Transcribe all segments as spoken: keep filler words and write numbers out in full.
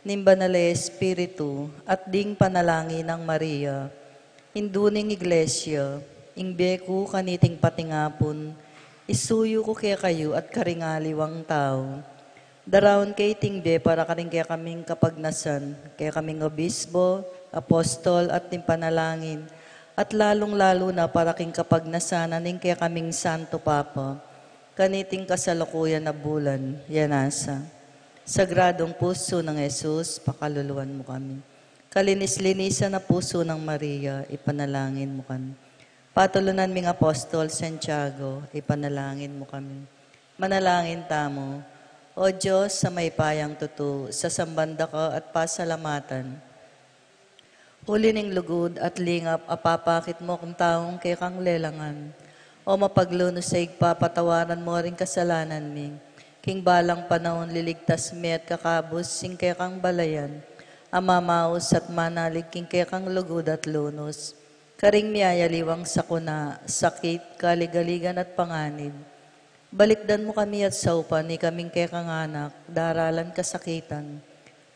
ning Banal a Espiritu, at ding panalangin nang Maria, Indu ning Iglesia, ing bie ku kaniting patingapun, isuyu ku kekayu at karing aliwang tau. Daraun ke iting bie para karing kekaming kapagnasan, kekaming obispo, apostol, at ning panalangin, at lalung-lalu na para king kapagnasan na ning kekaming Santo Papa, kaniting kasalukuyan a bulan, yan nasa. Sagradong pusu nang Jesus, pakaluluan mu kami. Kalinis-linisan a pusu nang Maria, ipanalangin mu kami. Patulunan ming Apostol Santiago, ipanalangin mu kami. Manalangin tamu. O Dios, a mayupayang tutu, sasamban da ka at pasalamatan. Uli ning lugud at lingap a papakit mu king taung kekang lelangan. O mapaglunus a Ibpa, patawaran mu ring kasalanan mi. King balang panaun liligtas mi at kakabus ing kekang balayan a mamaus at manalig king kekang lugud at lunus. Karing miyayaliwang sakuna, sakit, kaligaligan at panganib. Balikdan mu kami at saupan, ikaming kekang anak, daralan kasakitan.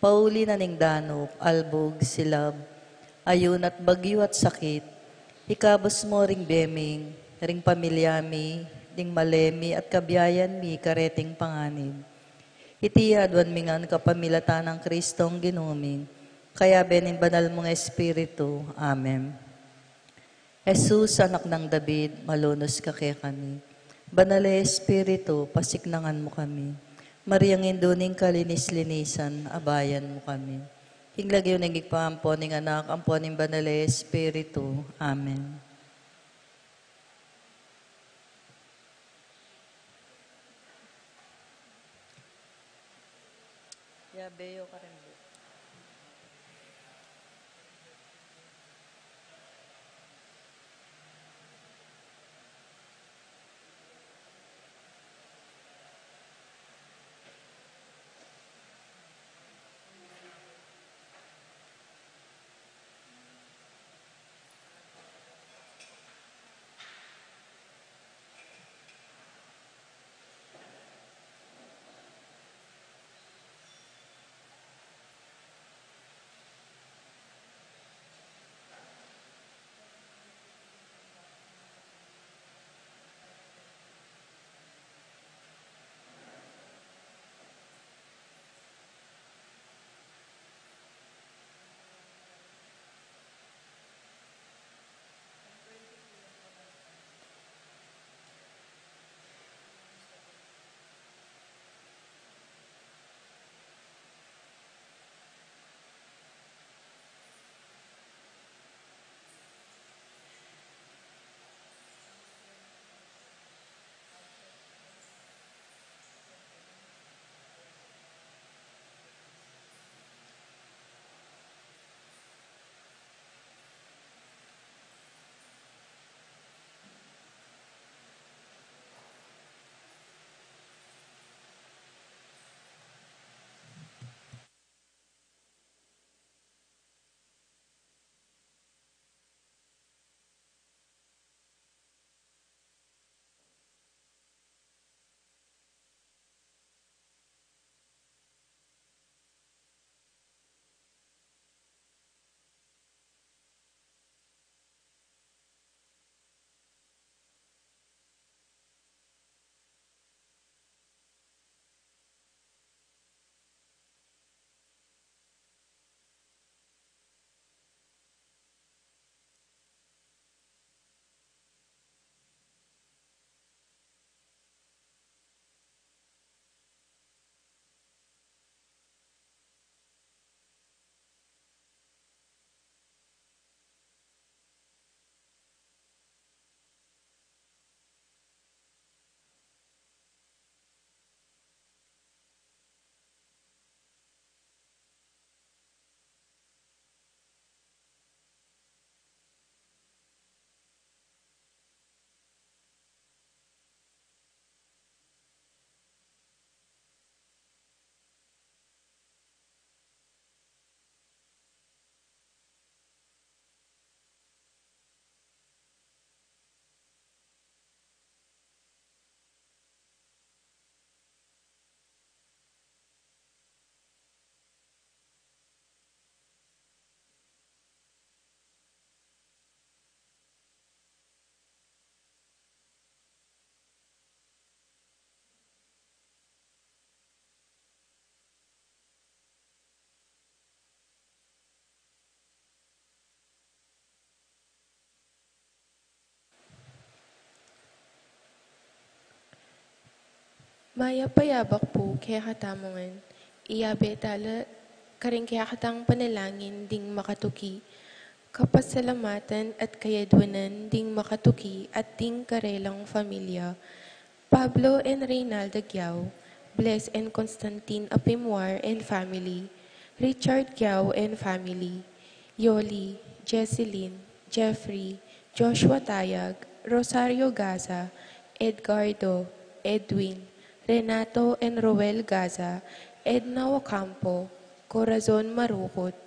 Pauli na ning danup, albug, silab, ayun at bagyu at sakit. Ikabus mu ring bie mi, ring pamilya mi, ding male mi at kabiayan mi kareting panganib. Iti aduan mi ngan kapamilatan nang Kristong Ginu mi, kayabe ning banal mung Espiritu. Amen. Jesus, Anak nang David, malunus ka kekami. Banal a Espiritu, pasiknangan mu kami. Mariang Indu ning kalinis-linisan, abayan mu kami. King lagyu ning Ibpa, ampo ning Anak, ampo ning Banal a Espiritu. Amen. Ya, beyo ka rin, be. Mayap a yabak pu kekatamu ngan. Iyabe tala karing kekatang panalangin ding makatuki, kapasalamatan at kayadwanan ding makatuki at ding karelang familia. Pablo and Reynalda Giao, Bles and Constantine Apimwar and family, Richard Giao and family, Yoli, Jesselyn, Jeffrey, Joshua Tayag, Rosario Gaza, Edgardo, Edwin, Renato and Roel Gaza, Edna Ocampo, Corazon Marukut,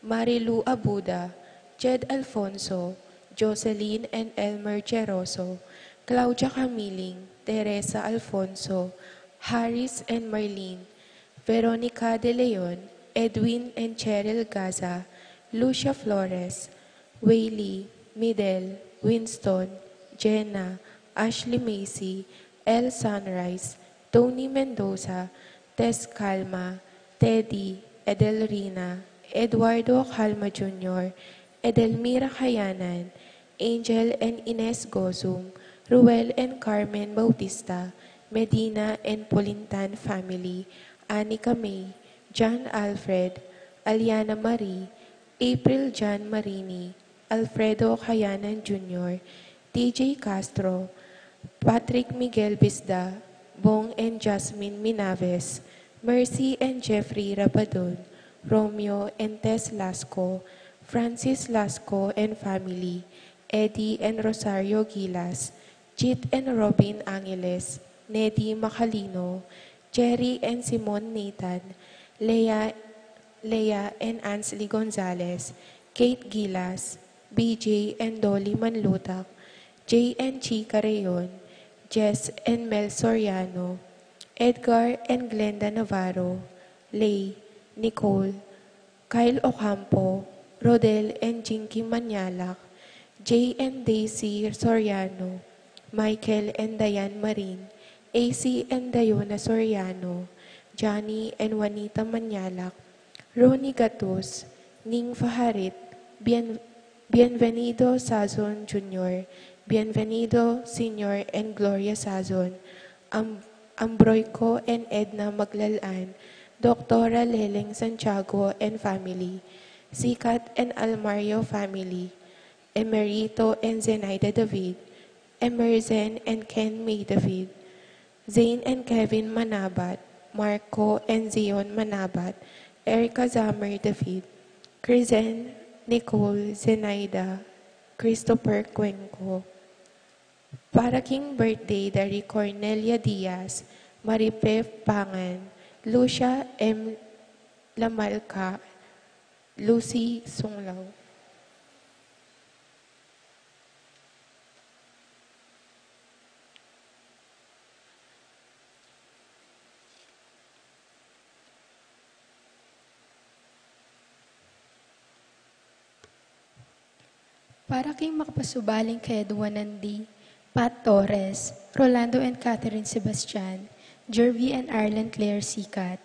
Marilu Abuda, Jed Alfonso, Jocelyn and Elmer Cheroso, Claudia Camiling, Teresa Alfonso, Harris and Marlene, Veronica De Leon, Edwin and Cheryl Gaza, Lucia Flores, Waylee, Midel, Winston, Jenna, Ashley Macy, El Sunrise, Tony Mendoza, Tess Calma, Teddy, Edelrina, Eduardo Calma Junior, Edelmira Kayanan, Angel and Ines Gozum, Ruel and Carmen Bautista, Medina and Polintan family, Anika May, John Alfred, Aliana Marie, April John Marini, Alfredo Kayanan Junior, T J Castro, Patrick Miguel Bisda, Bong and Jasmine Minaves, Mercy and Jeffrey Rabadon, Romeo and Tess Lasco, Francis Lasco and family, Eddie and Rosario Gilas, Jit and Robin Angeles, Nedi Macalino, Jerry and Simon Nathan, Lea, Lea and Ansley Gonzalez, Kate Gilas, B J and Dolly Manlutak, Jay and Chi Carreon, Jess and Mel Soriano, Edgar and Glenda Navarro, Lay, Nicole, Kyle Ocampo, Rodel and Jinky Manyalak, Jay and Daisy Soriano, Michael and Diane Marin, A C and Diona Soriano, Johnny and Juanita Manyalak, Ronnie Gatus, Ning Faharit, Bien-, Bienvenido Sazon Junior, Bienvenido Senior and Gloria Sazon, Am-, Ambroico and Edna Maglalan, Doktora Leleng Santiago and family, Sikat and Almario family, Emerito and Zenaida David, Emerson and Ken May David, Zane and Kevin Manabat, Marco and Zion Manabat, Erica Zammer David, Crizen, Nicole, Zenaida, Christopher Cuenco. Para king birthday da ri Cornelia Diaz, Maripe Pangan, Lucia M Lamalca, Lucy Sunglaw. Para king makapasubaling kayadwanan di Pat Torres, Rolando and Catherine Sebastian, Jervy and Arlen Claire Sikat,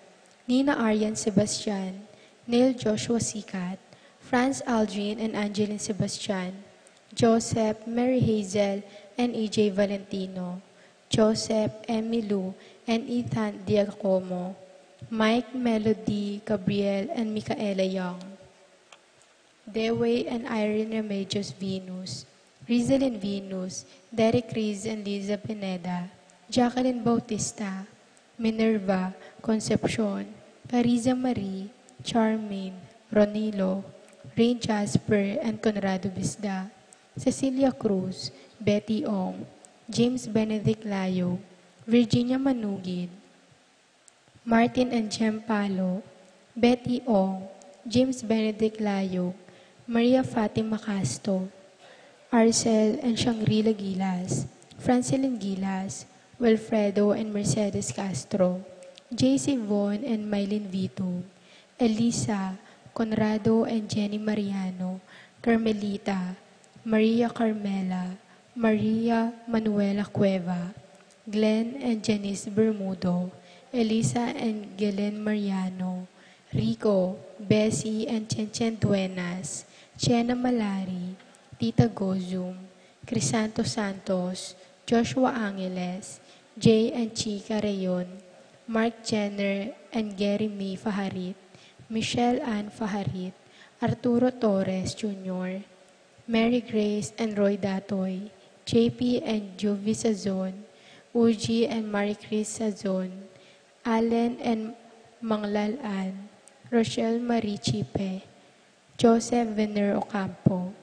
Nina Arian Sebastian, Neil Joshua Sikat, Franz Aldrin and Angeline Sebastian, Joseph, Mary Hazel, and E J Valentino, Joseph, Emmy Lou, and Ethan Diacomo, Mike, Melody, Gabriel, and Micaela Young. Dewey and Irene Remedios Venus, Rizalin Venus, Derek Riz and Liza Pineda, Jacqueline Bautista, Minerva, Concepcion, Cariza Marie, Charmaine, Ronilo, Rain Jasper and Conrado Bisda, Cecilia Cruz, Betty Ong, James Benedict Layo, Virginia Manugid, Martin and Jem Palo, Betty Ong, James Benedict Layog, Maria Fatima Castro, Arcel and Shangri-La Gilas, Francilyn Gilas, Wilfredo and Mercedes Castro, J C Von and Mylene Vito, Elisa, Conrado and Jenny Mariano, Carmelita, Maria Carmela, Maria Manuela Cueva, Glenn and Janice Bermudo, Elisa and Gelen Mariano, Rico, Bessie and Chen Chen Duenas, Chena Malari, Tita Gozum, Crisanto Santos, Joshua Angeles, Jay and Chica Rayon, Mark Jenner and Gary May Fajarit, Michelle Ann Fajarit, Arturo Torres Junior, Mary Grace and Roy Datoy, J P and Juvie Sazon, Uji and Marie Chris Sazon, Allen and Manglal Ann, Rochelle Marie Chipe, Joseph Venner Ocampo.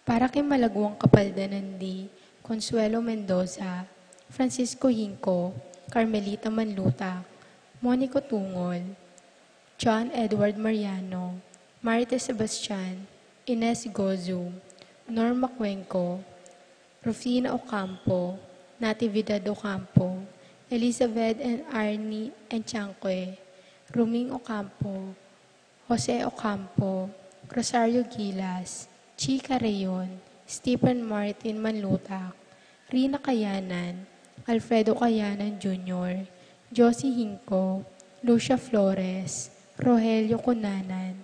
Para king malagwang kapaldanan di Consuelo Mendoza, Francisco Hinco, Carmelita Manlutak, Monico Tungol, John Edward Mariano, Martes Sebastian, Ines Gozu, Norma Cuenco, Rufina Ocampo, Natividad Ocampo, Elizabeth and Arnie and Chanque, Ruming Ocampo, Jose Ocampo, Rosario Gilas, Chica Rayon, Stephen Martin Manlutak, Rina Kayanan, Alfredo Kayanan Junior, Josie Hinco, Lucia Flores, Rogelio Cunanan,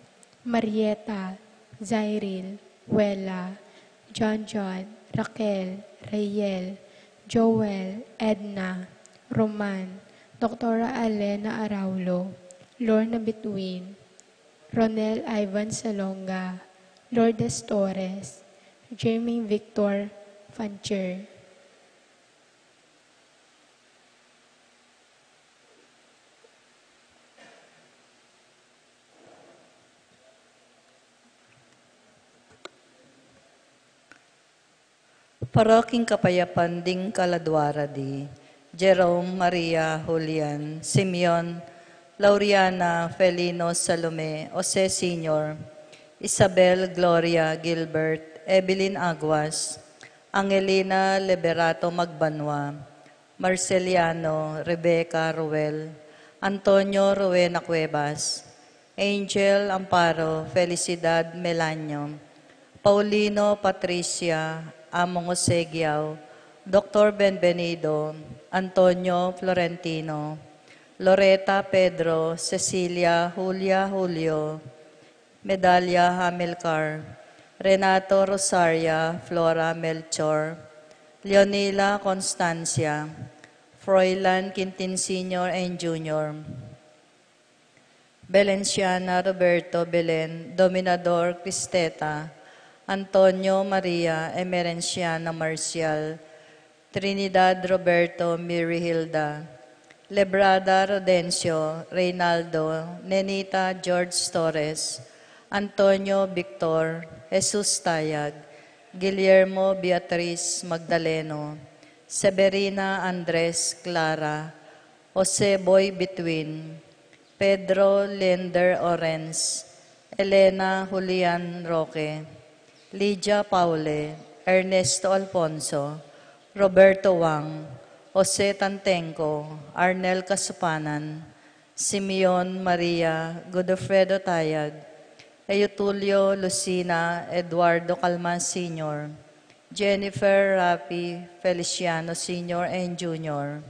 Marieta, Zairil, Wela, John John, Raquel, Rayel, Joel, Edna, Roman, Doktora Alena Araulo, Lorna Between, Ronel Ivan Salonga, Lourdes Torres, Jermaine Victor Fancher. Para king kapayapan ding kaladua ra di Jerome, Maria, Julian, Simeon, Lauriana, Felino, Salome, Jose Senior, Isabel, Gloria, Gilbert, Evelyn Aguas, Angelina Liberato Magbanua, Marceliano, Rebecca, Ruel, Antonio, Rowena Cuevas, Angel, Amparo, Felicidad, Melanio, Paulino, Patricia, Among Jose Giao, Doktor Benvenido, Antonio, Florentino, Loreta, Pedro, Cecilia, Julia, Julio, Medalia, Hamilcar, Renato, Rosaria, Flora, Melchor, Leonila, Constancia, Froilan, Quintin Senior and Junior, Belenciana, Roberto, Belen, Dominador, Cristeta, Antonio, Maria, Emerenciana, Marcial, Trinidad, Roberto, Mary Hilda, Lebrada, Rodencio, Reynaldo, Nenita, George Torres, Antonio, Victor, Jesus Tayag, Guillermo, Beatriz, Magdaleno, Severina, Andres, Clara, Jose Boy Between, Pedro Leander Orens, Elena Julian Roque, Lydia Paule, Ernesto Alfonso, Roberto Wang, Jose Tantenco, Arnel Kasupanan, Simeon Maria, Godofredo Tayag, Eutulio, Lucina, Eduardo Calma Senior, Jennifer, Rafi, Feliciano Senior and Junior,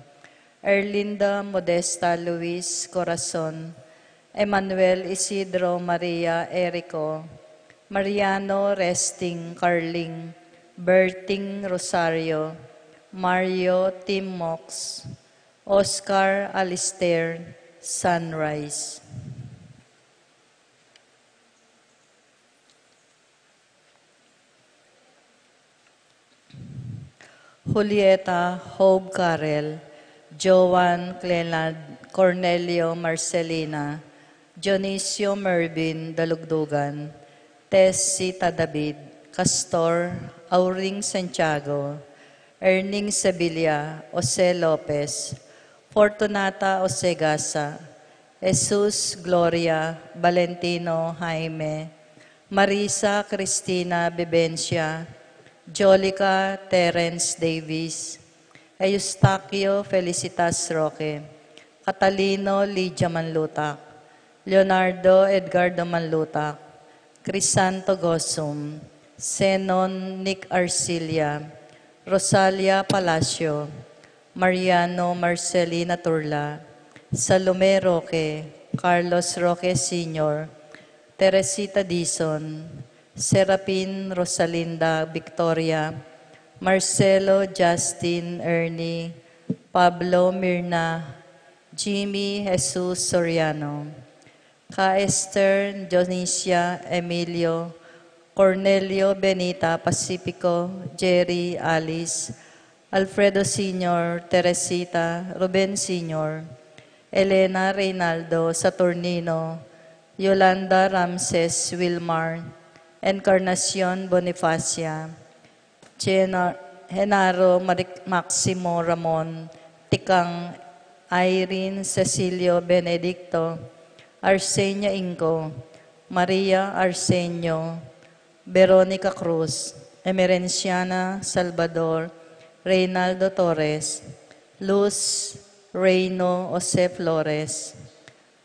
Erlinda, Modesta, Luis, Corazon, Emmanuel, Isidro, Maria, Erico, Mariano, Resting, Carling, Berting, Rosario, Mario, Tim Mox, Oscar, Alistair, Sunrise. Julieta, Hope Carel, Joan, Clenad, Cornelio, Marcelina, Dionisio, Mervin, Dalugdugan, Tessita, David, Castor, Auring, Santiago, Erning, Sevilla, Jose Lopez, Fortunata, Jose Gasa, Jesus, Gloria, Valentino, Jaime, Marisa, Cristina, Vivencia, Jolica, Terence, Davis, Eustaquio, Felicitas, Roque, Catalino, Lydia Manlutak, Leonardo, Edgardo Manlutak, Crisanto Gosum, Zenon, Nick Arcilia, Rosalia Palacio, Mariano, Marcelina Turla, Salome Roque, Carlos Roque Senior, Teresita Dizon, Serapin, Rosalinda, Victoria, Marcelo, Justin, Ernie, Pablo Mirna, Jimmy Jesus Soriano, Ka Esther Dionisia Emilio, Cornelio Benita Pacifico, Jerry Alice, Alfredo Senior, Teresita, Ruben Senior, Elena Reynaldo Saturnino, Yolanda Ramses Wilmar, Encarnacion Bonifacia, Gena-, Genaro Maric-, Maximo Ramon, Tikang, Irene Cecilio Benedicto, Arsenia Inco, Maria Arsenio, Veronica Cruz, Emerenciana Salvador, Reynaldo Torres, Luz Reino Jose Flores,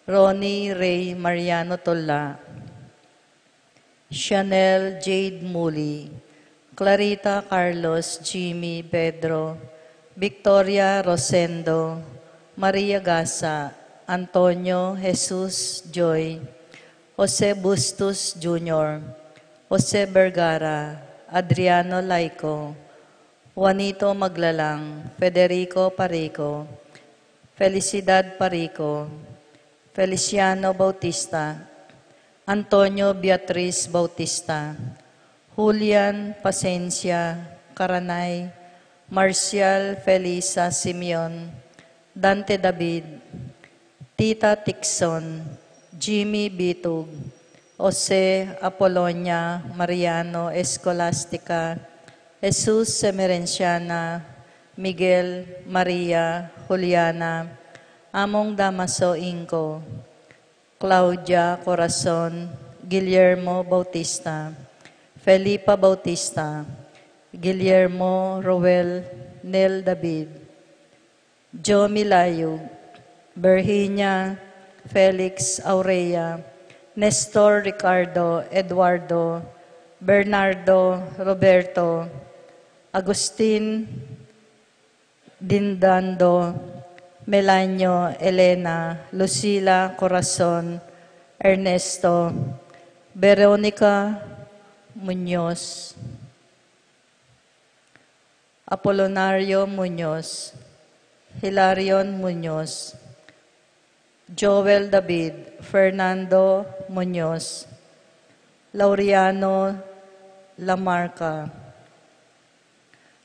Ronnie Rey Mariano Tola, Chanel Jade Muli, Clarita Carlos Jimmy Pedro, Victoria Rosendo, Maria Gasa, Antonio Jesus Joy, Jose Bustos Junior, Jose Vergara, Adriano Laico, Juanito Maglalang, Federico Parico, Felicidad Parico, Feliciano Bautista, Antonio Beatriz Bautista, Julian Pasencia Caranay, Marcial Felisa Simeon, Dante David, Tita Tixon, Jimmy Bitug, Jose Apolonia Mariano Escolastica, Jesus Semerenciana, Miguel, Maria, Juliana, Among Damaso Inco, Claudia Corazon, Guillermo Bautista, Felipa Bautista, Guillermo Roel Nel David, Joe Milayug, Virginia, Felix Aurea, Nestor Ricardo, Eduardo, Bernardo, Roberto, Agustin, Dindando, Melanio, Elena, Lucila, Corazon, Ernesto, Veronica Muñoz, Apolonario Muñoz, Hilarion Muñoz, Joel David, Fernando Muñoz, Laureano Lamarca,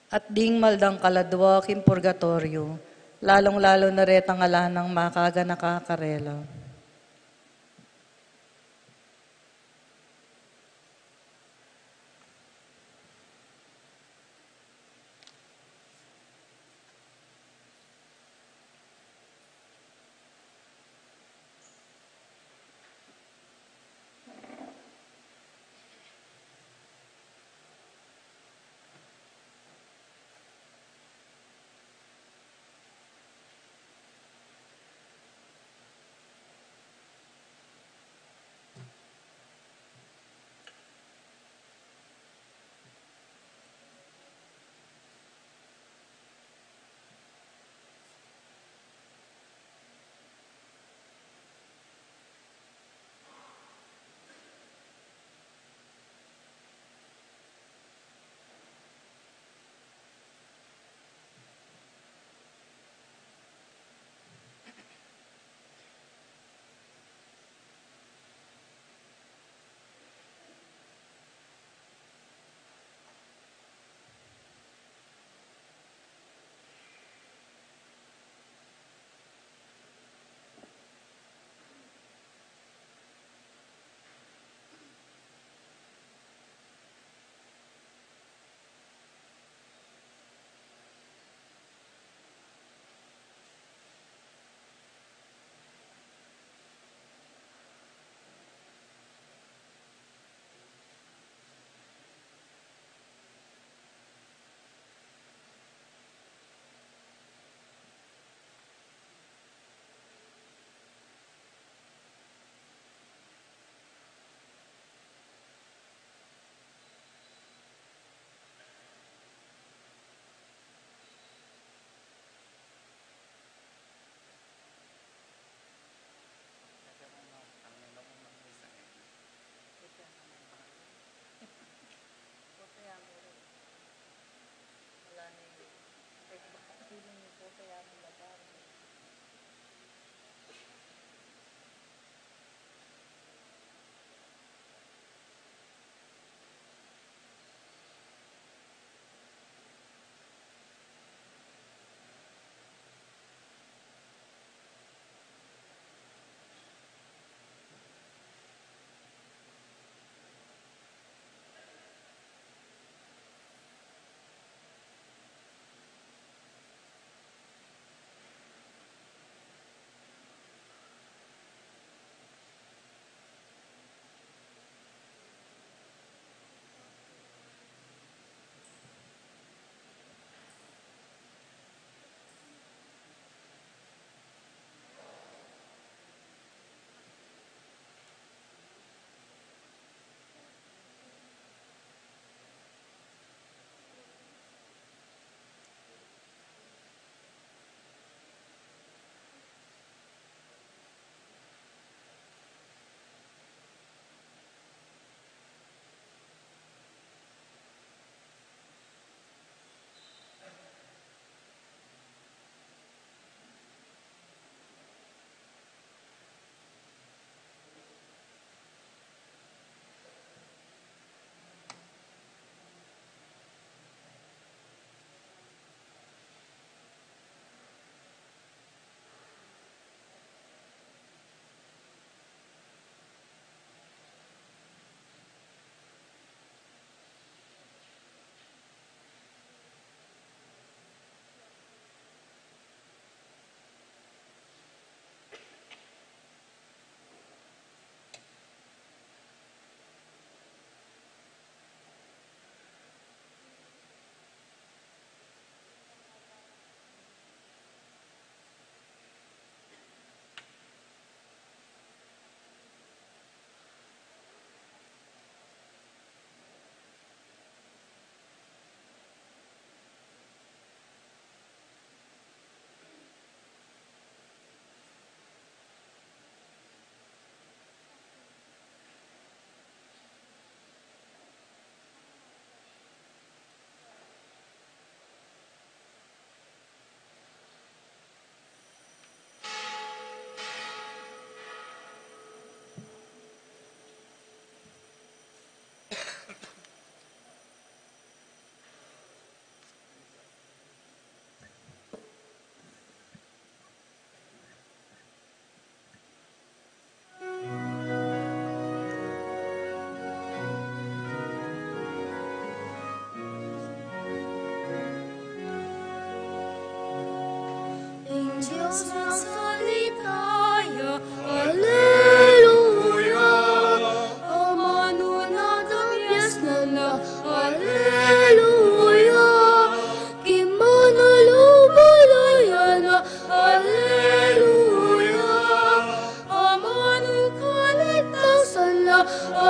at ding maldang kaladua king purgatoryo, lalung-lalu na retang ala nang makaganaka karela.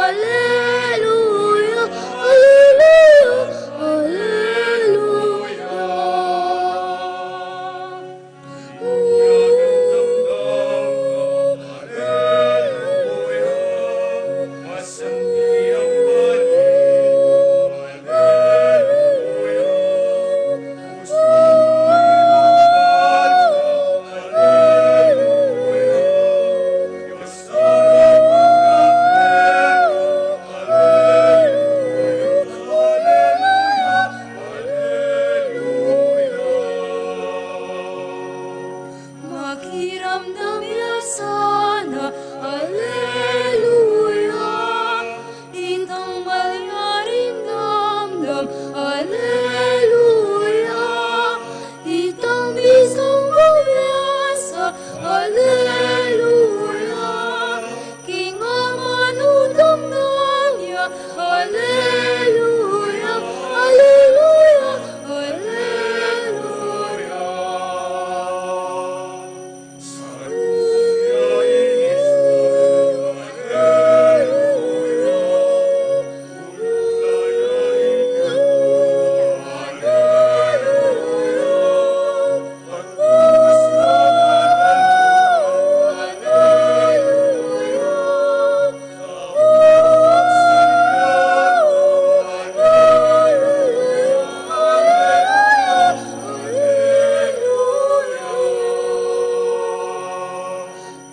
Aleluya, aleluya, aleluya. Makiramdam ya sana, aleluya. Itang malyaring damdam, aleluya. Itang bisang mabiasa, aleluya. King amanung damdam ya, aleluya, aleluya, aleluya.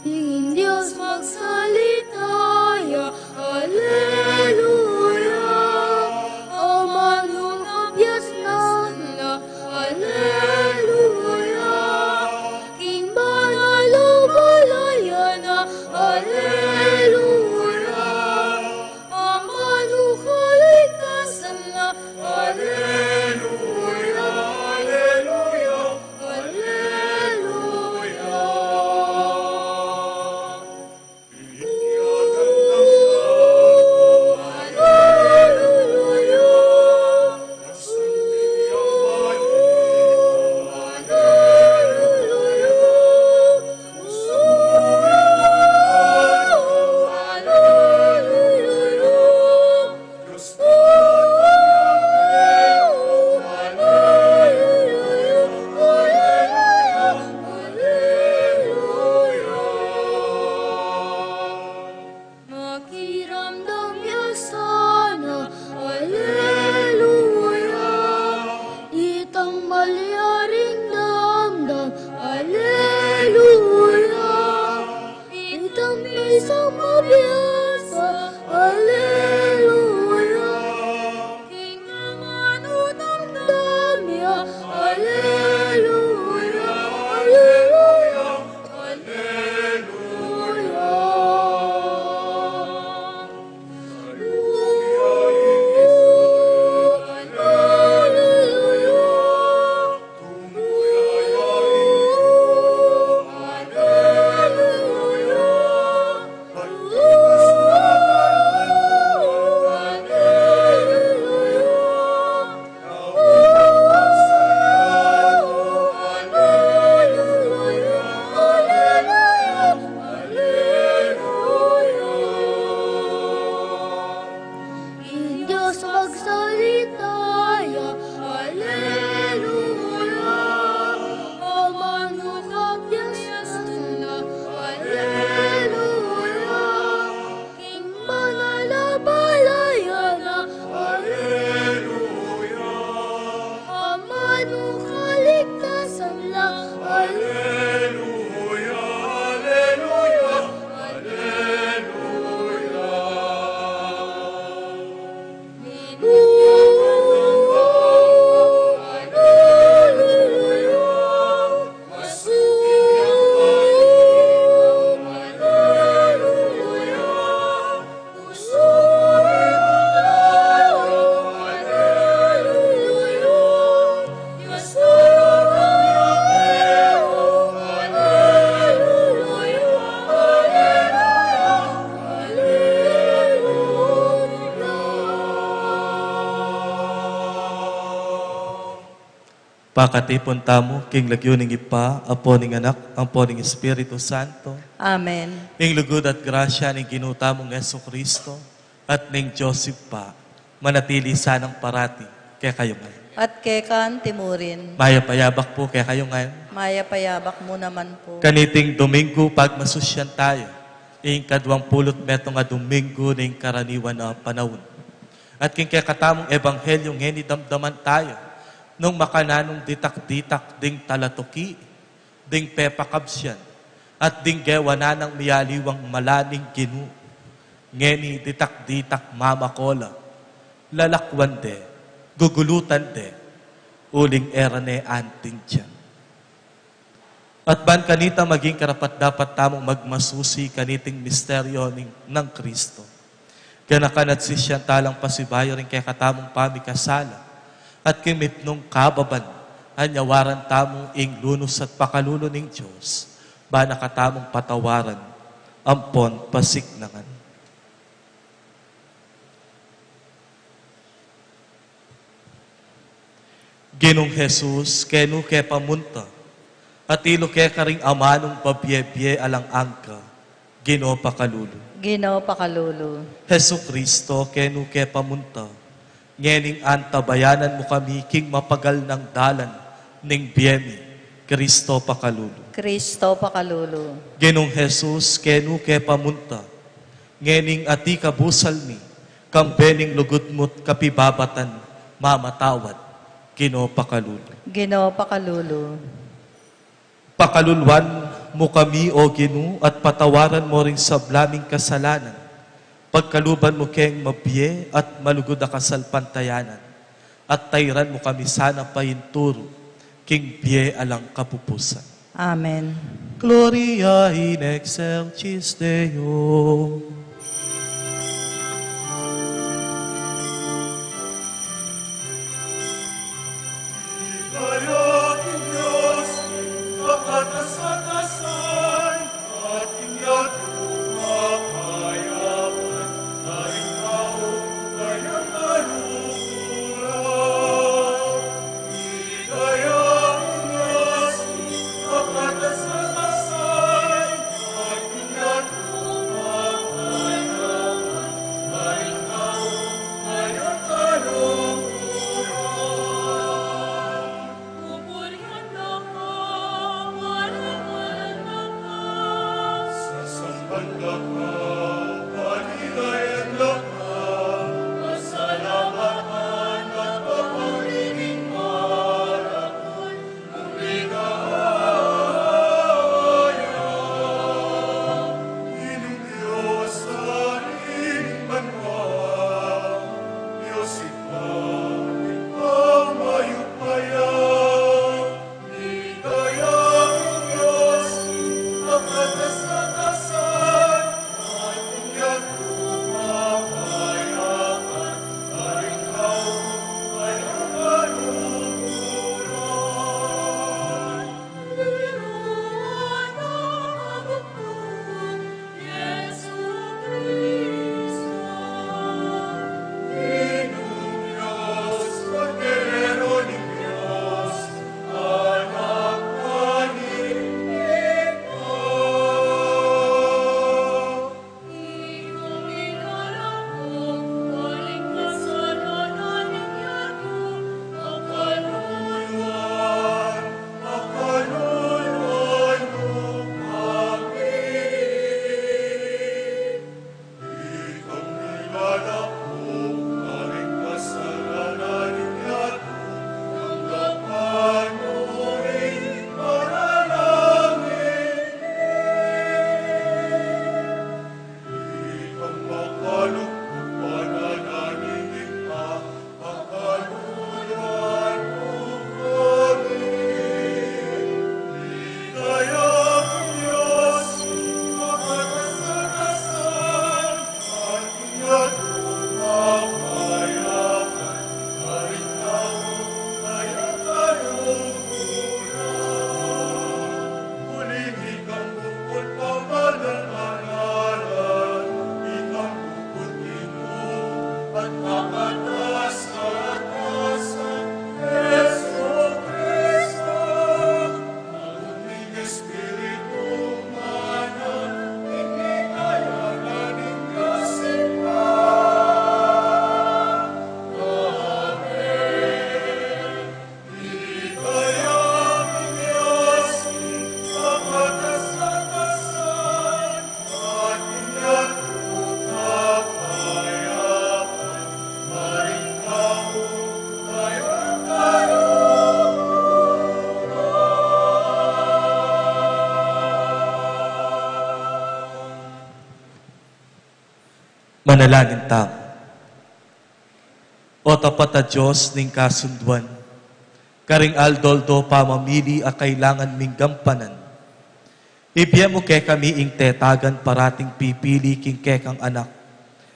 Ing Dios magsalita ya, aleluya. Amanung kabiasnan la, aleluya. King banal a balayan na, aleluya. Amanung kaligtasan la, aleluya, aleluya, aleluya. Makiramdam ya sana, aleluya. Itang malyaring damdam, aleluya. Itang bisang mabiasa, aleluya. King amanung damdam ya, aleluya, aleluya, aleluya. Aleluya. Aleluya. Ing Dios magsalita ya, aleluya. Amanung kabiasnan la, aleluya. King banal a balayan na, aleluya. Amanung kaligtasan la, aleluya, aleluya, aleluya. Pakatipun tamu king lagyu ning Ibpa, ampo ning Anak, ampo ning Espiritu Santo. Amen. Ing lugud at grasya ning Ginu tamung Jesucristo, at ning Dios Ibpa, manatili sanang parati kekayu ngan. At keka antimurin. Mayap a yabak pu kekayu ngan. Mayap a yabak mu naman pu. Kaniting Domingo, pagmasusyan tayu ing kaduang pulu't metung a Domingo ning karaniwan a panaun. At king kekatamung ebanghelyo ngeni, damdaman tayu nung makananung ditak-ditak ding talatuki, ding pepakabsyan, at ding gewa na nang miyaliwang mala ning Ginu. Ngeni ditak-ditak mamakola, lalakwan de, gugulutan de, uling e ra ne anting tiyan. At ban kanita maging karapat-dapat tamung magmasusi kaniting misteryo ning, nang Kristo, ganakan at sisyan ta lang pasibayu ring kekatamung pamikasala, at king mipnung kababan, anyawaran tamu ing lunus at pakalulu ning Dios, ban na katamung patawaran ampon pasiknangan. Ginung Jesus, kenu ke pamunta, at ilu ke karing amanung babie-bie alang angga, Ginu pakalulu. Ginu pakalulu. Jesucristo, kenu ke pamunta, ngening antabayanan mu kami king mapagal nang dalan ning bie mi, Kristo pakalulu. Kristo pakalulu. Ginung Jesus, kenu ke pamunta, ngening atiu kabusal mi, kambe ning lugud mu't kapibabatan, mamatawad, Ginu pakalulu. Ginu pakalulu. Pakaluluan mu kami, O Ginu, at patawaran mu ring sabla ming kasalanan. Pagkaluban mu keng mabie at malugud a kasalpantayanan, at tairan mu kami sana painturu king bie alang kapupusan. Amen. Gloria in excelsis Deo. Manalangin tamu. O tapat a Dios ning kasunduan, karing aldo-aldo pamamili a kailangan ming gampanan, ibie mu kekami ing tetagan parating pipili king kekang Anak,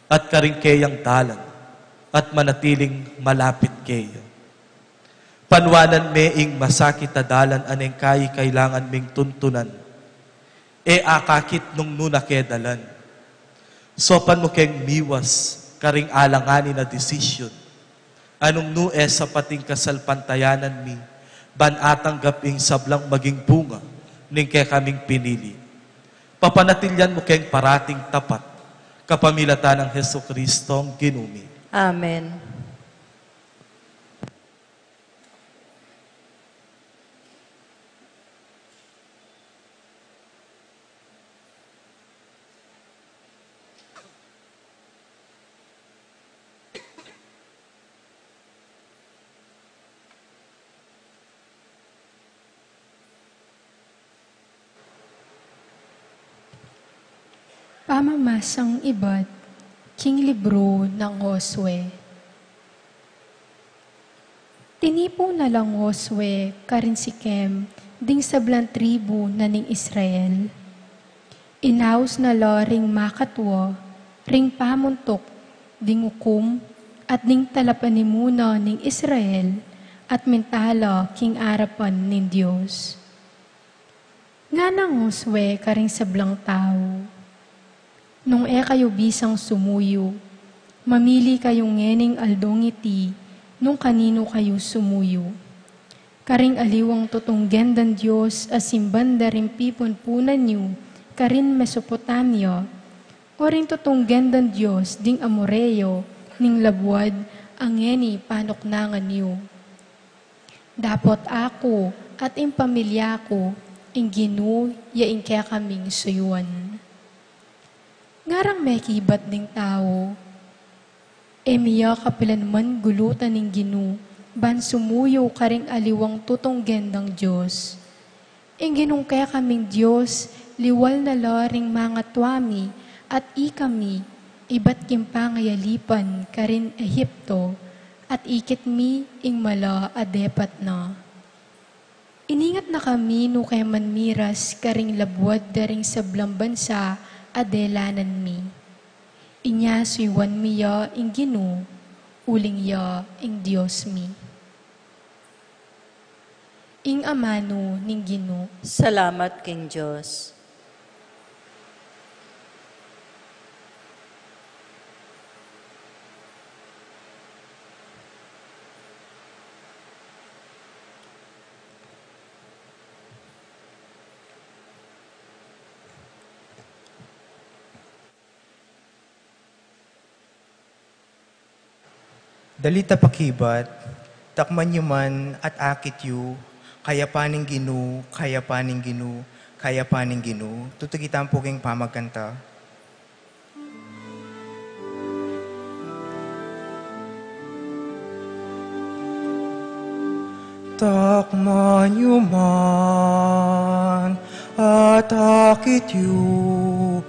at karing keyang dalan, at manatiling malapit keya. Panuanan me ing masakit a dalan a neng kayi kailangan ming tuntunan, e akakit nung nu na ke dalan. Saupan mu keng miwas karing alanganin a desisyon, a nung nu e sapat ing kasalpantayanan mi ban atanggap ing sablang maging bunga ning kekaming pinili. Papanatilian mu keng parating tapat, kapamilatan nang Jesucristong Ginu mi. Amen. Pamamasang ibat king libru nang Josue. Tinipun na lang Josue karin Sikem ding sablang tribu na ning Israel. Inaus na la ring makatua ring pamuntuk ding ukum at ding talapanimuna ning Israel, at minta la king arapan ning Dios. Ngana nang Josue karing sablang tau, "Nung e kayu bisang sumuyu, mamili kayu ngening aldong iti nung kaninu kayu sumuyu. Karing aliwang tutunggen dang dios a simban da ring pipunpunan yu karin Mesopotamia, o ring tutunggen dang dios ding Amoreo ning labuad a ngeni panuknangan yu. Dapot aku at ing pamilya ku, ing Ginu ya ing kekaming suyuan." Ngarang mekibat ding tau, "E mi ya kapilan man gulutan ning Ginu ban sumuyu karing aliwang tutunggen dang dios. Ing Ginung kekaming Dios liwal na la ring mangatua mi at ikami ibat king pangayalipan karin Egipto, at ikit mi ing mala a depat na. Iningat na kami nu ke manmiras karing labuad da ring sablang bansa a delanan mi. Inya suyuan mi ya ing Ginu, uling ya ing Dios mi." Ing amanu ning Ginu. Salamat king Dios. Dalit a pakibat, takman yu man at akit yu, kayapan ning Ginu, kayapan ning Ginu, kayapan ning Ginu. Tutuki tamu pu king pamagkanta. Takman yu man at akit yu,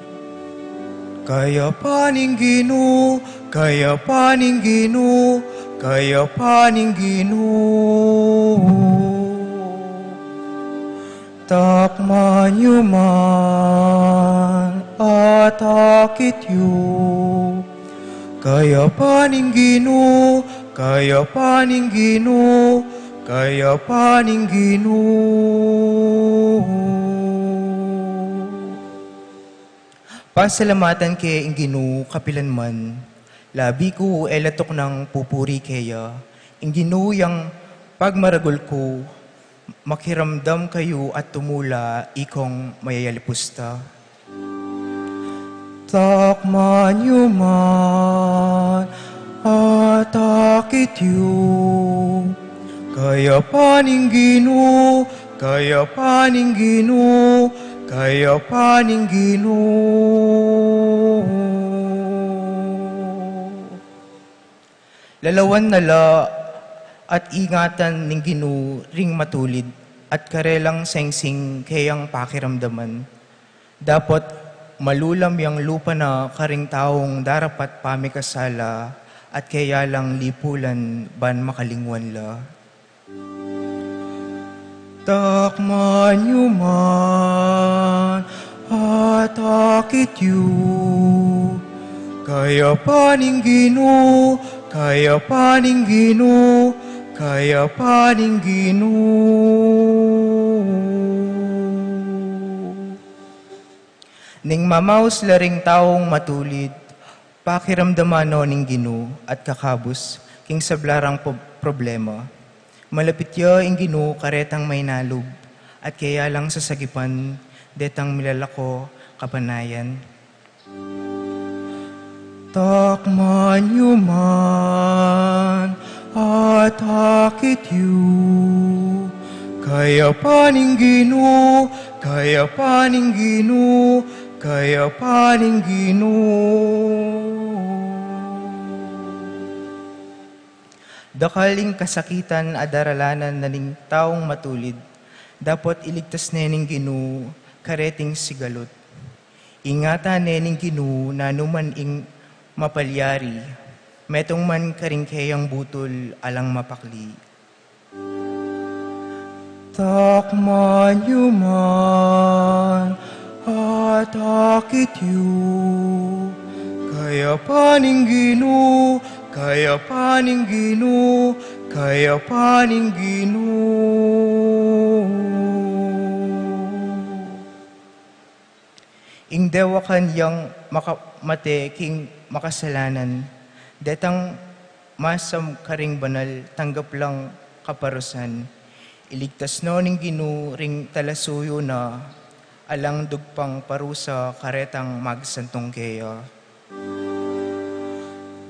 kayapan ning Ginu, kayapan ning Ginu, kayapan ning Ginu. Takman yu man at akit yu, kayapan ning Ginu, kayapan ning Ginu, kayapan ning Ginu. Pasalamatan ke ing Ginu kapilan man. Labi ku e la tuknang pupuri keya. Ing Ginu yang pagmaragul ku, makiramdam kayu at tumula, ikong mayayalipusta. Takman yu man at akit yu, kayapan ning Ginu, kayapan ning Ginu, kayapan ning Ginu. Lalawan na la at ingatan ning Ginu ring matulid, at karelang sengsing keyang pakiramdaman. Dapot Malulam yang lupa na karing taung darapat pamikasala at keya lang lipulan ban makalingwan la. Takman yu man at akit yu, kayapan ning Ginu, kayapan ning Ginu, kayapan ning Ginu. Ning mamaus la ring taung matulid, pakiramdaman no ning Ginu at kakabus king sabla rang po-, problema. Malapit ya ing Ginu karetang mainalub, at keya lang sasagipan detang milalako kapanayan. Takman yu man at akit yu, kayapan ning Ginu, kayapan ning Ginu, kayapan ning Ginu. Dakal ing kasakitan a daralanan na ning taung matulid, dapot iligtas ne ning Ginu kareting sigalut. Ingatan ne ning Ginu nanu man ing mapalyari, metung man karing keyang butul alang mapakli. Takman yu man at akit yu, kayapan ning Ginu, kayapan ning Ginu, kayapan ning Ginu. Ing dewakan yang maka-, mate king makasalanan, detang masam karing banal tanggap lang kaparusan. Iligtas no ning Ginu ring talasuyu na, alang dugpang parusa karetang magsantung keya.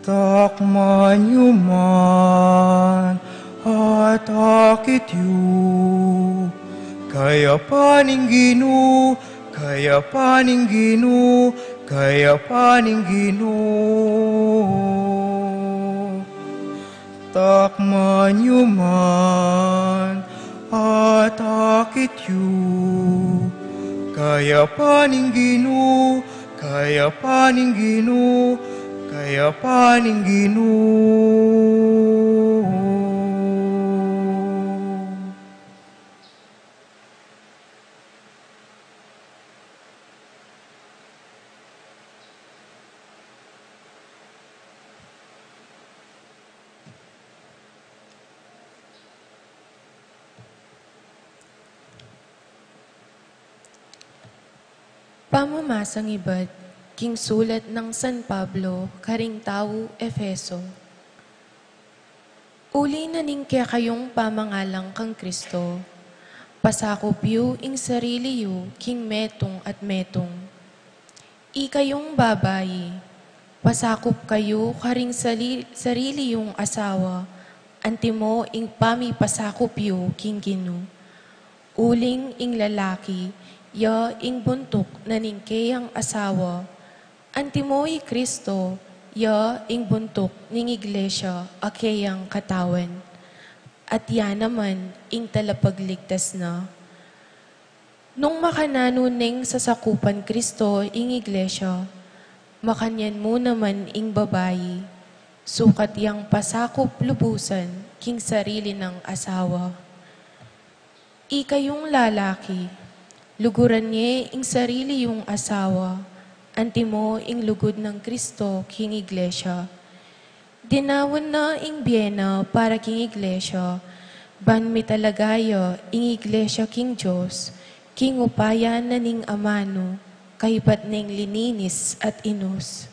Takman yu man at akit yu, kayapan ning Ginu, kayapan ning Ginu, kayapan ning Ginu. Takman yu man at akit yu, kayapan ning Ginu, kayapan ning Ginu, kayapan ning Ginu. Pamamasang ibat king sulat nang San Pablo karing taga Efeso. Uli na ning kekayung pamangalang kang Kristo, pasakup yu ing sarili yu king metung at metung. Ikayung babai, pasakup kayu karing sali-, sarili yung asawa, antimo ing pamipasakup yu king Ginu. Uling ing lalaki, ya ing buntuk na ning keyang asawa, antimo i Kristo, ya ing buntuk ning iglesia a keyang katawan. At ya naman ing talapagligtas na. Nung makananu neng sasakupan Kristo ing iglesia, makanyan mu naman ing babai, sukat yang pasakup lubusan king sarili nang asawa. Ikayung lalaki, luguran ye ing sarili yung asawa, antimo ing lugud nang Kristo king iglesia. Dinaun na ing bie na para king iglesia, ban mitalaga ya ing iglesia king Dios, king upaya na ning amanu, kaybat neng lininis at inus.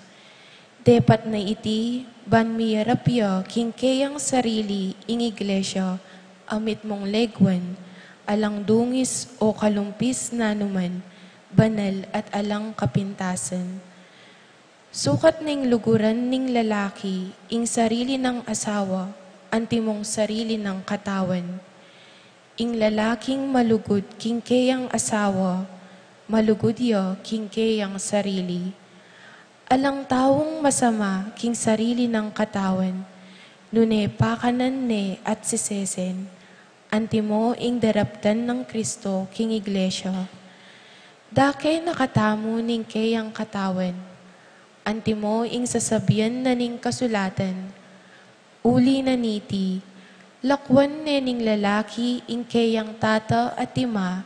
Depat na iti, ban miyarap ya king keyang sarili ing iglesia, a mitmung leguan, alang dungis o kalumpis nanuman, banal at alang kapintasan. Sukat neng luguran ning lalaki ing sarili nang asawa, antimong sarili nang katawan. Ing lalaking malugud king keyang asawa, malugud ya king keyang sarili. Alang taung masama king sarili nang katawan, nune pakanan ne at sisesen, antimo ing daraptan nang Kristo king iglesia. Dake na katamu ning keyang katawan, antimo ing sasabian na ning kasulatan, uli na niti, lakwan ne ning lalaki ing keyang tata at ima,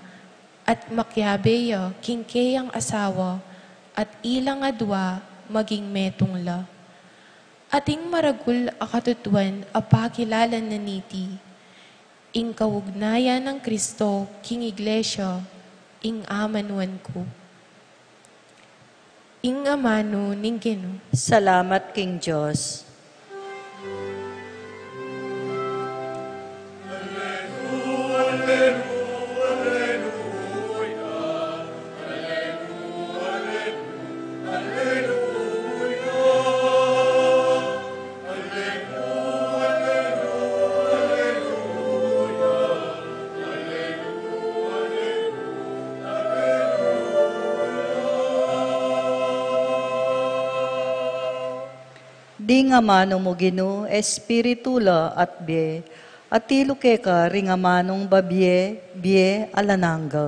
at makiabe ya king keyang asawa, at ilang adwa maging metung la. Ating maragul a katutuan a pakilala na niti, ing kaugnayan nang Kristo king Iglesia, ing amanuan ku. Ing amanu ning Ginu. Salamat king Dios. Ding amanu mu Ginu, espiritu la at bie, atilu keka ring amanung babie, bie alang angga.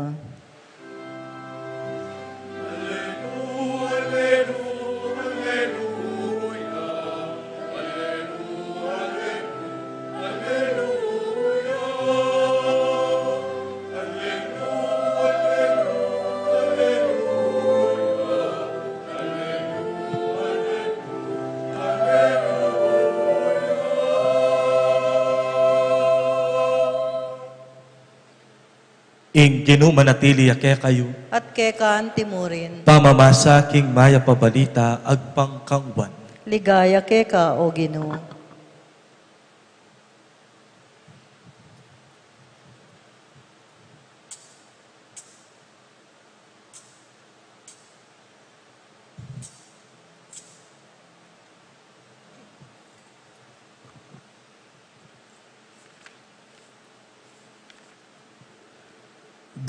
Ing Ginu manatili ya kekayu. At keka antimurin. Pamamasa king mayap a balita agpang kang Juan. Ligaya keka, O Ginu.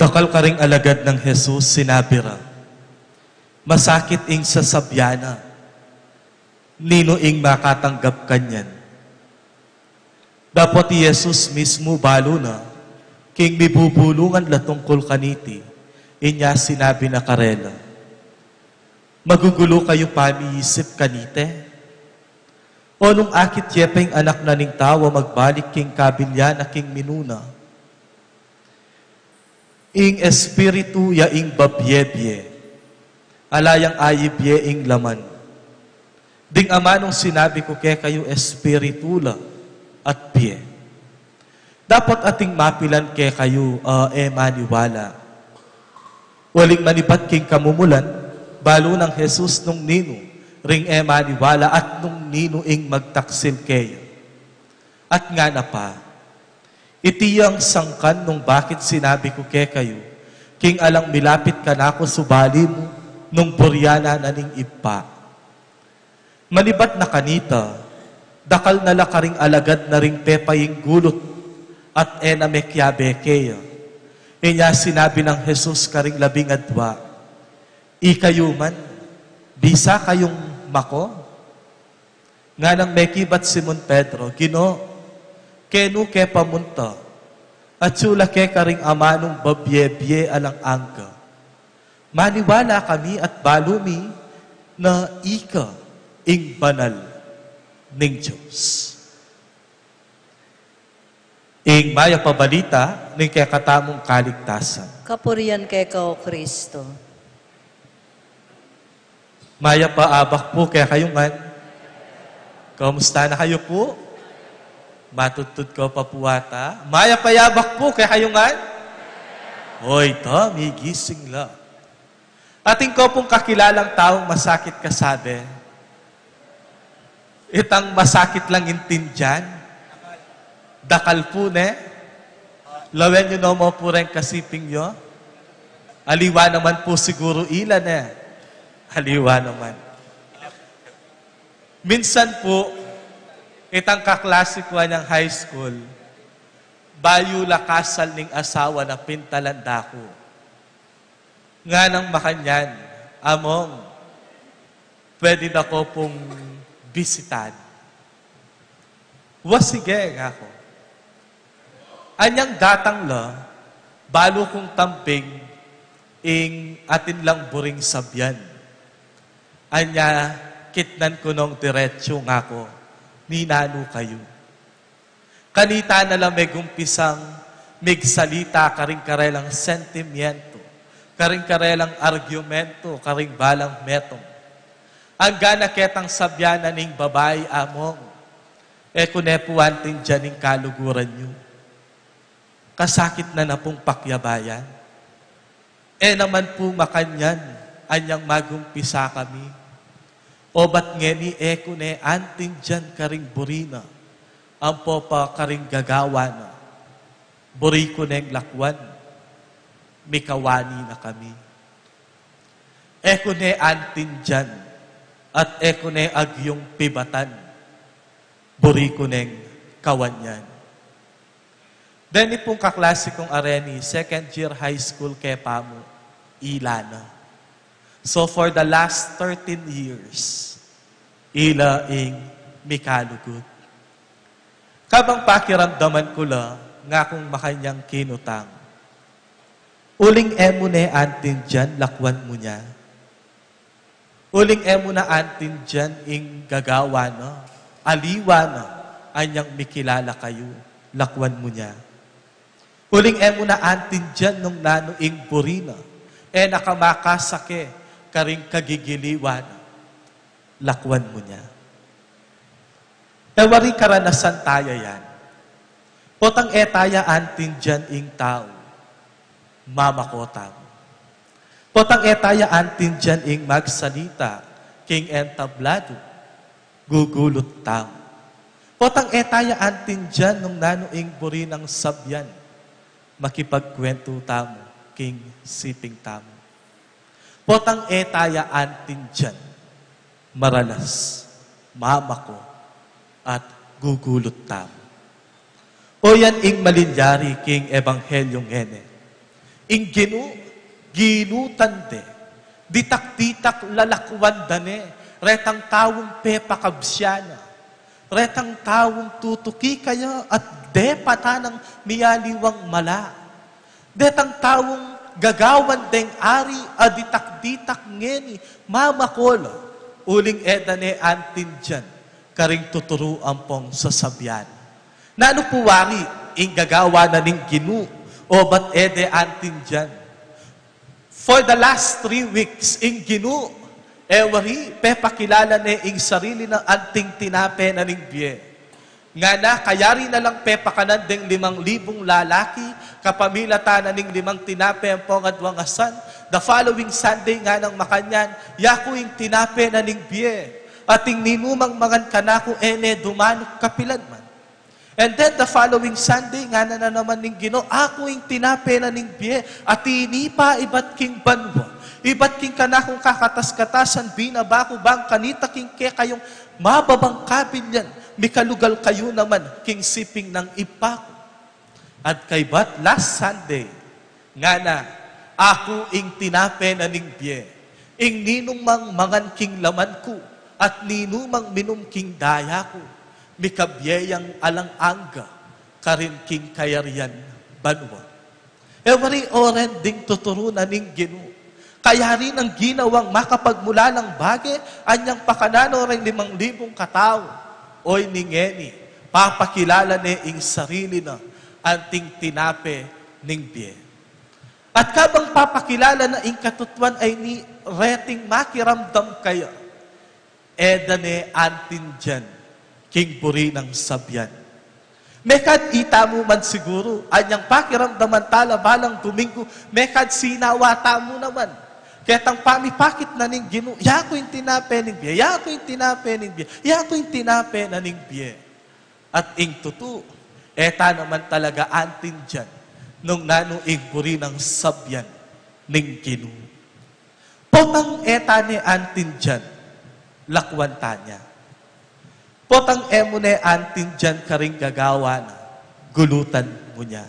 Dakal karing alagad nang Jesus, sinabi ra, "Masakit ing sasabian na. Ninu ing makatanggap kanyan?" Dapot i Jesus mismu balu na king mibubulungan la tungkul kaniti, inya sinabi na karela, "Magugulu kayu pamiisip kaniti? O nung akit ye pa ing Anak na ning Tau a magbalik king kabilian na king minuna?" Ing espiritu ya ing babie-bie, ala yang aibie ing laman. Ding amanung sinabi ku kekayu, espiritu la at bie. Dapot ating mapilan kekayu a e maniwala. Uling manibat king kamumulan, balu nang Jesus nung ninu ring e maniwala at nung ninu ing magtaksil keya. At ngana pa, "Iti yang sangkan nung bakit sinabi ku kekayu, king alang milapit kanaku subali mu nung burian na ning Ibpa." Manibat na kanita, dakal na la karing alagad na ring pepainggulut at e na mekiabe keya. Inya sinabi nang Jesus karing labing adwa, "Ikayu man, bisa kayung mako?" Nganang mekibat Simon Pedro, "Ginu, kenu ke pa munta? Atyu la ke karing amanung babie-bie alang angga. Maniwala kami at balu mi na ika ing Banal ning Dios." Ing mayap a balita ning kekatamung kaligtasan. Kapurian keka, O Kristo. Mayap a abak pu kekayu ngan. Kamusta na kayu pu? Matudtud kayu pa pu ata. Mayap a abak pu kekayu ngan. Oy, ita, migising la. Atin ko pung kakilalang taung masakit kasabe. Itang masakit lang intindian. Dakal pu, ne? Lawen yu no mu pu reng kasiping yu. Aliwa naman pu siguru ila, ne? Aliwa naman. Minsan pu, itang kaklase ku anyang high school, bayu la kasal ning asawa na pintalan da ku. Nganang makanyan, "Among, pwede da ko pung bisitan?" "Wa, sige," ngaku. Anyang datang la, balu kung tambing, Ing atin lang buring sabyan. Anya, kitnan ku nong diretsu, ngaku, "Ninanu kayu?" Kanita na la megumpisang migsalita karing karelang sentimientu, karing karelang argumentu, karing balang metung. Anggang ketang sabyan na ning babai, "Among, e ku ne pu antindian ing kaluguran yu. Kasakit na na pung pakiabayan. E naman pu makanyan anyang magumpisa kami. Obat ngeni e ku ne antindian karing buri na, ampo pa karing gagawa na. Buri ku neng lakwan, mikawani na kami. E ku ne antindian, at e ku ne agyung pibatan. Buri ku neng kawan yan." Deni pung kaklase kung areni, second year high school ke pamu, ila na. So for the last thirteen years, ila ing mikalugud. Kabang pakiramdaman ku la, ngakung makanyang kinutang, "Uling e mu ne antindian lakwan mu nya? Uling e mu na antindian ing gagawa na, aliwa na, anyang mikilala kayu lakwan mu nya? Uling e mu na antindian nung nanu ing buri na, e na ka makasake karing kagigiliwa na lakwan mu nya?" E wari karanasan taya yan. Potang e taya antindian ing tau, mamako tamu. Potang e taya antindian ing magsalita king entablado, gugulut tamu. Potang e taya antindian nung nanu ing buri nang sabyan, makipagkwentu tamu king siping tamu. Potang e taya antindian, maralas, mamako, at gugulut tamu. O yan ing malilyari king ebanghelyo ngeni. Ing Ginu, ginutan de, ditak-ditak lalakwan da ne retang taung pepakabsian na, retang taung tutuki kaya at depatan nang mialiwang mala. Detang taung gagawan deng ari a ditak-ditak ngeni, mamako la, uling e da ne antindian karing tuturu ampong sasabyan. Nanu pu wari ing gagawa na ning Ginu, obat e de antindian? For the last three weeks, ing Ginu, e wari, pepakilala ne ing sarili na anting tinape na ning bie. Ngana, kayari na lang pepakanan deng limang libung lalaki, kapamilatan na ning limang tinape ampong adwang asan. The following Sunday, nganang makanyan, "Yaku ing tinape na ning bie. At ing ninumang mangan kanaku, e ne dumanuk kapilan man." And then the following Sunday, ngana na naman ning Ginu, "Aku ing tinape na ning bie, a tinipa ibat king banua, ibat king kanakung kakatas-katasan, binaba ku bang kanita king kekayung mababang kabilyan, mikalugal kayu naman king siping nang Ibpa ku." At kaybat last Sunday, ngana, "Aku ing tinape na ning bie, ing ninumang mangan king laman ku, at ninumang minum king daya ku, mikabie yang alang angga karin king kayarian banua." E wari, o ren ding tuturu na ning Ginu. Kayari nang ginawang makapagmulalang bage, anyang pakanan o reng limang libung katau. Oyni ngeni, papakilala ne ing sarili na anting tinape ning bie. At kabang papakilala na ing katutuan, ay ni reting makiramdam kaya, e da ne antindian king buri nang sabyan. Mekad ita mu man siguru, anyang pakiramdaman tala balang Domingo, mekad sinawa tamu naman ketang pamipakit na ning Ginu, "Yaku ing tinape ning bie, yaku ing tinape ning bie, yaku ing tinape na ning bie." At ing tutu, e ta naman talaga antindian nung nanu ing buri nang sabyan ning Ginu. Potang e ta ne antindian, lakwan ta ne. Potang e mu ne antindian karing gagawa na, gulutan mu ne.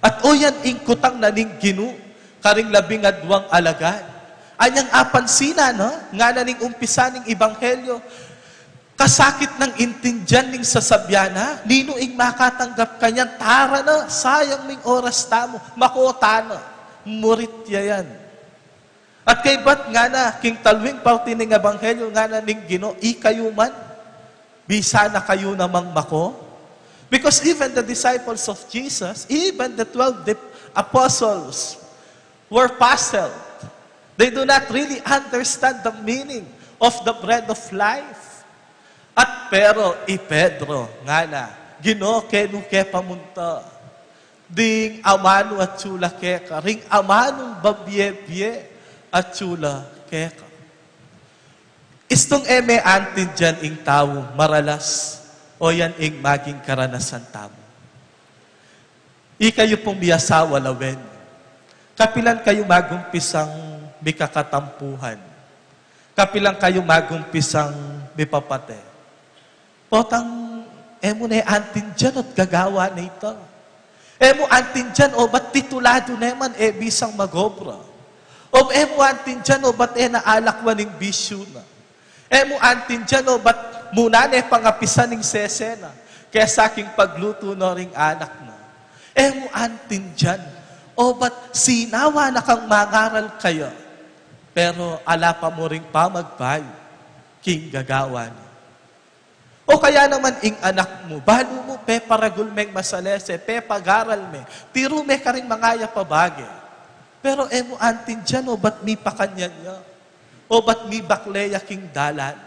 At o yan ing kutang na ning Ginu karing labing adwang alagad. Anyang apansinan na, ngana ning umpisa ning ebanghelyo, kasakit nang intindian ning sasabyan na, "Ninu ing makatanggap kanyan? Tara na, sayang ming oras tamu, mako ta na." Murit ya yan. At kaybat ngana, king talwing parti ning ebanghelyo ngana ning Ginu, ikayu man, bisa na kayu namang mako. Because even the disciples of Jesus, even the twelve dip-, apostles, were puzzled. They do not really understand the meaning of the bread of life. At pero i Pedro, ngana, Ginu, kenu ke pamunta? Ding amanu atyu la keka, ring amanung babie-bie atyu la keka. Istung e me antindian ing tau maralas, o yan ing maging karanasan tamu. Ikayu pung miyasawa lawen, kapilan kayu magumpisang mikakatampuhan? Kapilan kayu magumpisang mipapate? Potang e mu ne antindian o't gagawa ne ita. E mu antindian obat tituladu ne man e bisang magobra. O e mu antindian obat e na alakwan ing bisyu na. E mu antindian obat muna ne pangapisan ing sese na kesa king paglutu no ring anak na. E mu antindian obat sinawa na kang mangaral kaya, pero ala pa mu ring pamagbayu king gagawa na. O kaya naman ing anak mu, balu mu, peparagul meng masalese, pepagaral me, tiru me karing mangayap a bage. Pero e mu antindian obat mipakanyan ya, obat mibakle ya king dalan.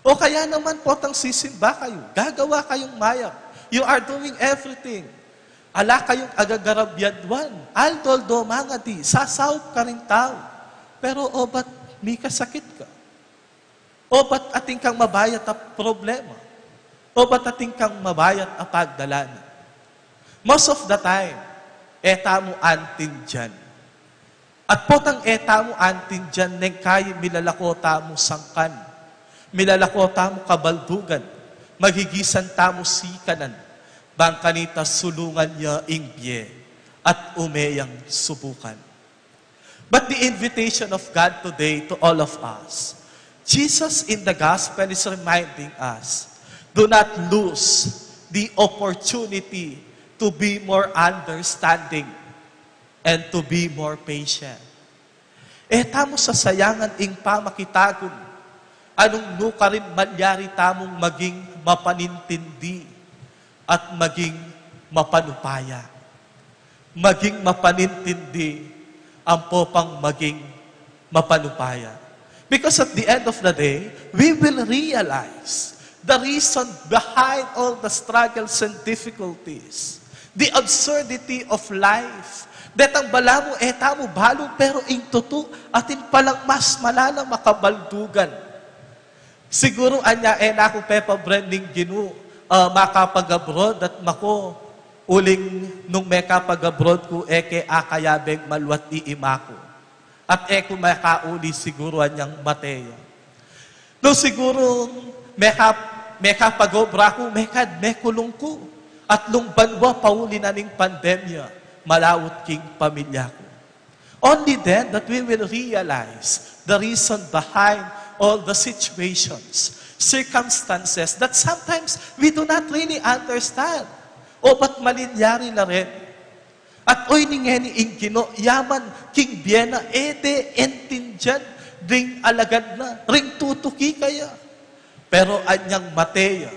O kaya naman potang sisimba kayu, gagawa kayung mayap. You are doing everything. Ala kayung agagarabyaduan, aldo-aldo mangadi, sasaup karing tau. Pero obat mikasakit ka. Obat atin kang mabayat a problema. Obat atin kang mabayat a pagdalanan. Most of the time, e tamu antindian. At potang e tamu antindian neng kayi milalako tamu sangkan, milalako tamu kabaldugan, magigisan tamu sikanan, bang kanita sulungan ya ing bie at ume yang subukan. But the invitation of God today to all of us, Jesus in the gospel is reminding us, do not lose the opportunity to be more understanding and to be more patient. E tamu sasayangan ing pamakitagun a nung nu karin malyari tamung maging mapanintindi at maging mapanupaya. Maging mapanintindi ampo pang maging mapanupaya. Because at the end of the day, we will realize the reason behind all the struggles and difficulties, the absurdity of life. Detang balamu e tamu balu, pero ing tutu atin palang mas malalam a kabaldugan. Siguru anya e na ku pepabrand ning Ginu, ah, makapag-abroad at mako, uling nung mekapag-abroad ku e ke akayabeng maluat i ima ku. At e ku mekauli siguru anyang mate ya. Nung siguru meka-, mekapag-obra ku, mekad mekulung ku. At nung banua pauli na ning pandemya, malaut king pamilya ku. Only then that we will realize the reason behind all the situations, circumstances that sometimes we do not really understand. Obat malilyari la rin. At oyni ngeni ing Ginu, yaman king bie na e de entindian ring alagad na, ring tutuki kaya. Pero anyang mate ya,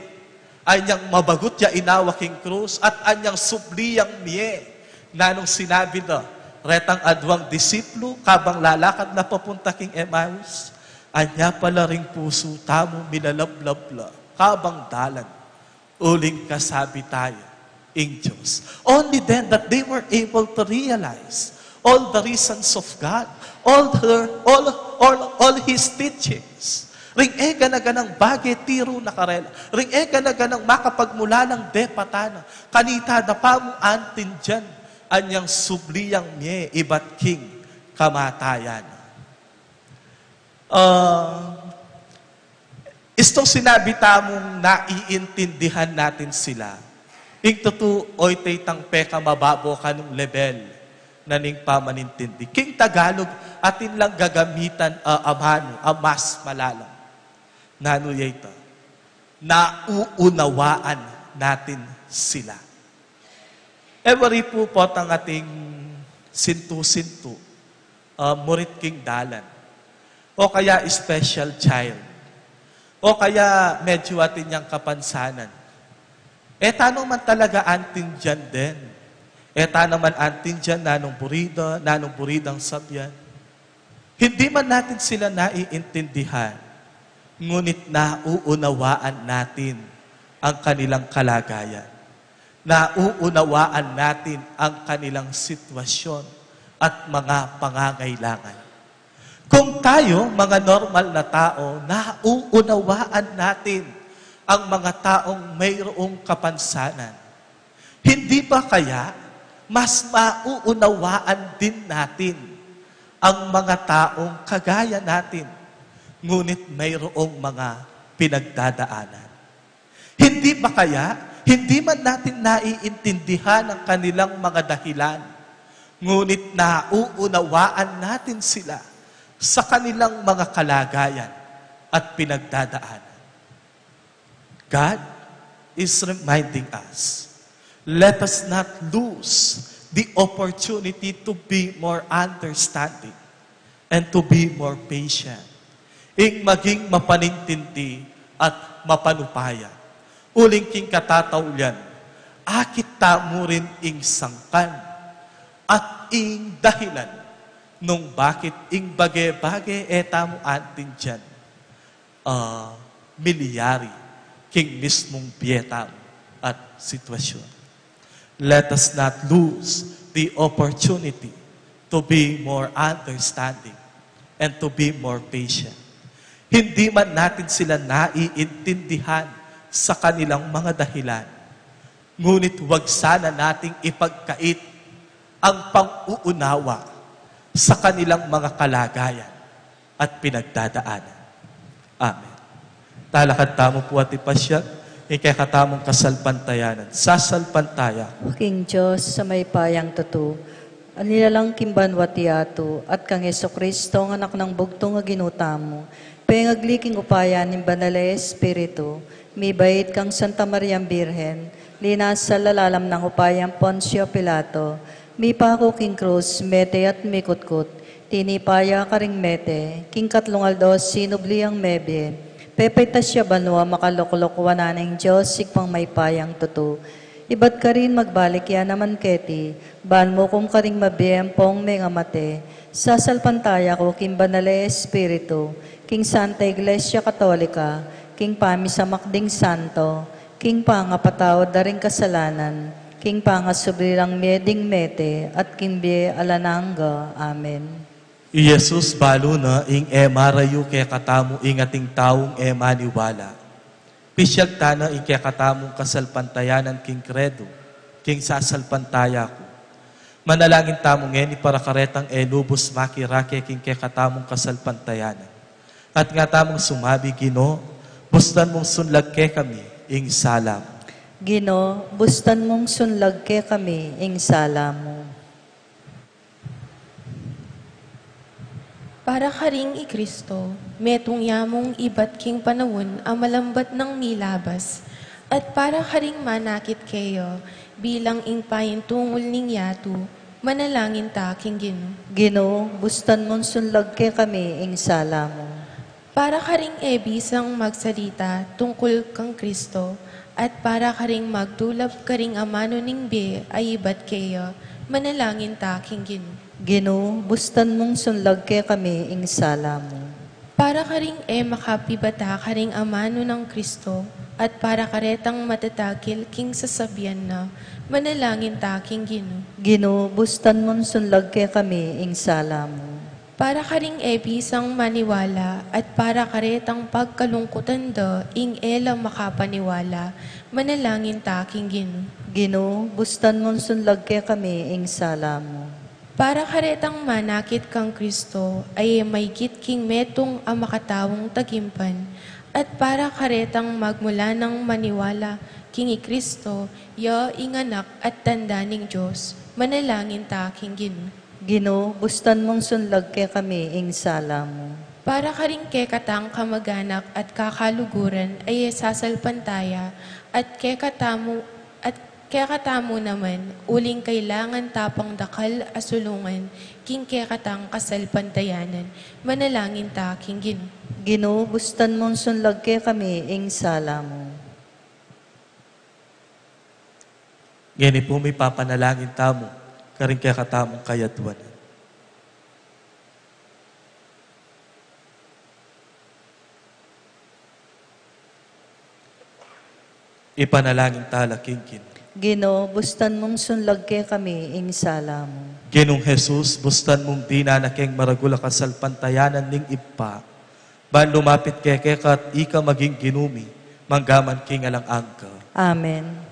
anyang mabagut ya inawa king krus, at anyang subli yang mie, nanung sinabi da retang aduang disipulu kabang lalakad na papunta king Emmaus, anya pala ring pusu tamu milalablab la kabang dalan, uling kasabi taya ing Dios. Only then that they were able to realize all the reasons of God, all her, all, all, all His teachings. Ring e gana-ganang bage tiru na karela, ring e gana-ganang makapagmulalang depatan na, kanita da pamu antindian anyang subli yang mie ibat king kamatayan na. Ah, Istung sinabi tamung naiintindihan natin sila. Ing tutu, oyte itang pekamababo kanung lebel na ning pamanintindi. King Tagalog, atin lang gagamitan a amanu, a mas malalam. Nanu ya ita? Nauunawaan natin sila. E wari pu potang ating sintu-sintu ah, murit king dalan, o kaya special child, o kaya medyo atin yang kapansanan. E tano man talaga antindian den. E tano man antindian nanung buri da, nanung buri dang sabian. Hindi man natin sila naiintindihan, ngunit nauunawaan natin ang kanilang kalagayan. Nauunawaan natin ang kanilang sitwasyon at mga pangangailangan. Kung tayo, mga normal na tao, nauunawaan natin ang mga taong mayroong kapansanan, hindi ba kaya mas mauunawaan din natin ang mga taong kagaya natin, ngunit mayroong mga pinagdadaanan? Hindi ba kaya, hindi man natin naiintindihan ang kanilang mga dahilan, ngunit nauunawaan natin sila sa kanilang mga kalagayan at pinagdadaanan? God is reminding us, let us not lose the opportunity to be more understanding and to be more patient. Ing maging mapanintindi at mapanupaya. Uling king katataulian, akit tamu rin ing sangkan at ing dahilan nung bakit ing bage-bage e tamu antindian, ah, milyari king mismung bie tamu at sitwasyon. Let us not lose the opportunity to be more understanding and to be more patient. Hindi man natin sila naiintindihan sa kanilang mga dahilan, ngunit huwag sana nating ipagkait ang pang-uunawa sa kanilang mga kalagayan at pinagdadaanan. Amen. Talakad tamu pu at ipasyag ing kekatamung kasalpantayanan. Sasalpantaya ku king Dios a mayupayang tutu, a nilalang king banua at yatu, at kang Jesucristo, a Anak nang bugtung a Ginu tamu, pengagli king upaya ning Banal a Espiritu, mibait kang Santa Mariang Birhen, linasa lalam nang upayang Poncio Pilato, mipaku king krus, mete at mikutkut, tinipa ya karing mete, king katlung aldo sinubli yang mebie, pepaitas ya banua, makalukluk wanan ning Dios Ibpang mayupayang tutu. Ibat karin magbalik ya naman keti, ban mukum karing mabie ampong mengamate. Sasalpantaya ku king Banal a Espiritu, king Santa Iglesia Katolika, king pamisamak ding santo, king pangapatawad da ring kasalanan, king pangasubli lang mie ding mete, at king bie alang angga. Amen. I Jesus balu na ing e marayu kekatamu ing ating taung e maniwala. Pisyag ta na ing kekatamung kasalpantayanan king Kredo, king sasalpantaya ku. Manalangin tamu ngeni para karetang e lubus makirake king kekatamung kasalpantayanan. At nga tamung sumabi, Ginu, bustan mung sunlag kekami ing sala mu. Ginu, bustan mung sunlag kekami ing sala mu. Para karing i Kristo, metung ya mung ibat king panaun a malambat nang milabas, at para karing manakit keya bilang ing paintungul ning yatu, manalangin ta king Ginu. Ginu, bustan mung sunlag kekami ing sala mu. Para karing e bisang magsalita tungkul kang Kristo, at para karing magdulap karing amanu ning bie a ibat keya, manalangin ta king Ginu. Ginu, bustan mung sunlag kekami ing sala mu. Para karing e makapibata karing amanu nang Kristo, at para karetang matatagil king sasabian na, manalangin ta king Ginu. Ginu, bustan mung sunlag kekami ing sala mu. Para karing e bisang maniwala, at para karetang pagkalungkutan da ing e la makapaniwala, manalangin ta king Ginu. Ginu, bustan mung sunlag kekami ing sala mu. Para karetang manakit kang Kristo, a e maigit king metung a makataung tagimpan, at para karetang magmula nang maniwala king i Kristo, ya ing Anak at Tanda ning Dios, manalangin ta king Ginu. Ginu, bustan mung sunlag kekami ing sala mu. Para karing kekatang kamaganak at kakaluguran a e sasalpantaya, at kekatamu, at Kekatamu naman, uling kailangan ta pang dakal a sulungan king kekatang kasalpantayanan, manalangin ta king Ginu. Ginu, bustan mung sunlag kekami ing sala mu. Ngeni pu, mipapanalangin tamu karing kekatamung kayadwanan. Ipanalangin tala king Ginu. Ginu, bustan mung sunlag kekami ing sala mu. Ginung Jesus, bustan mung dinan na keng maragul a kasalpantayanan ning Ibpa, ban lumapit kekami at ika maging Ginu mi, mangga man king alang angga. Amen.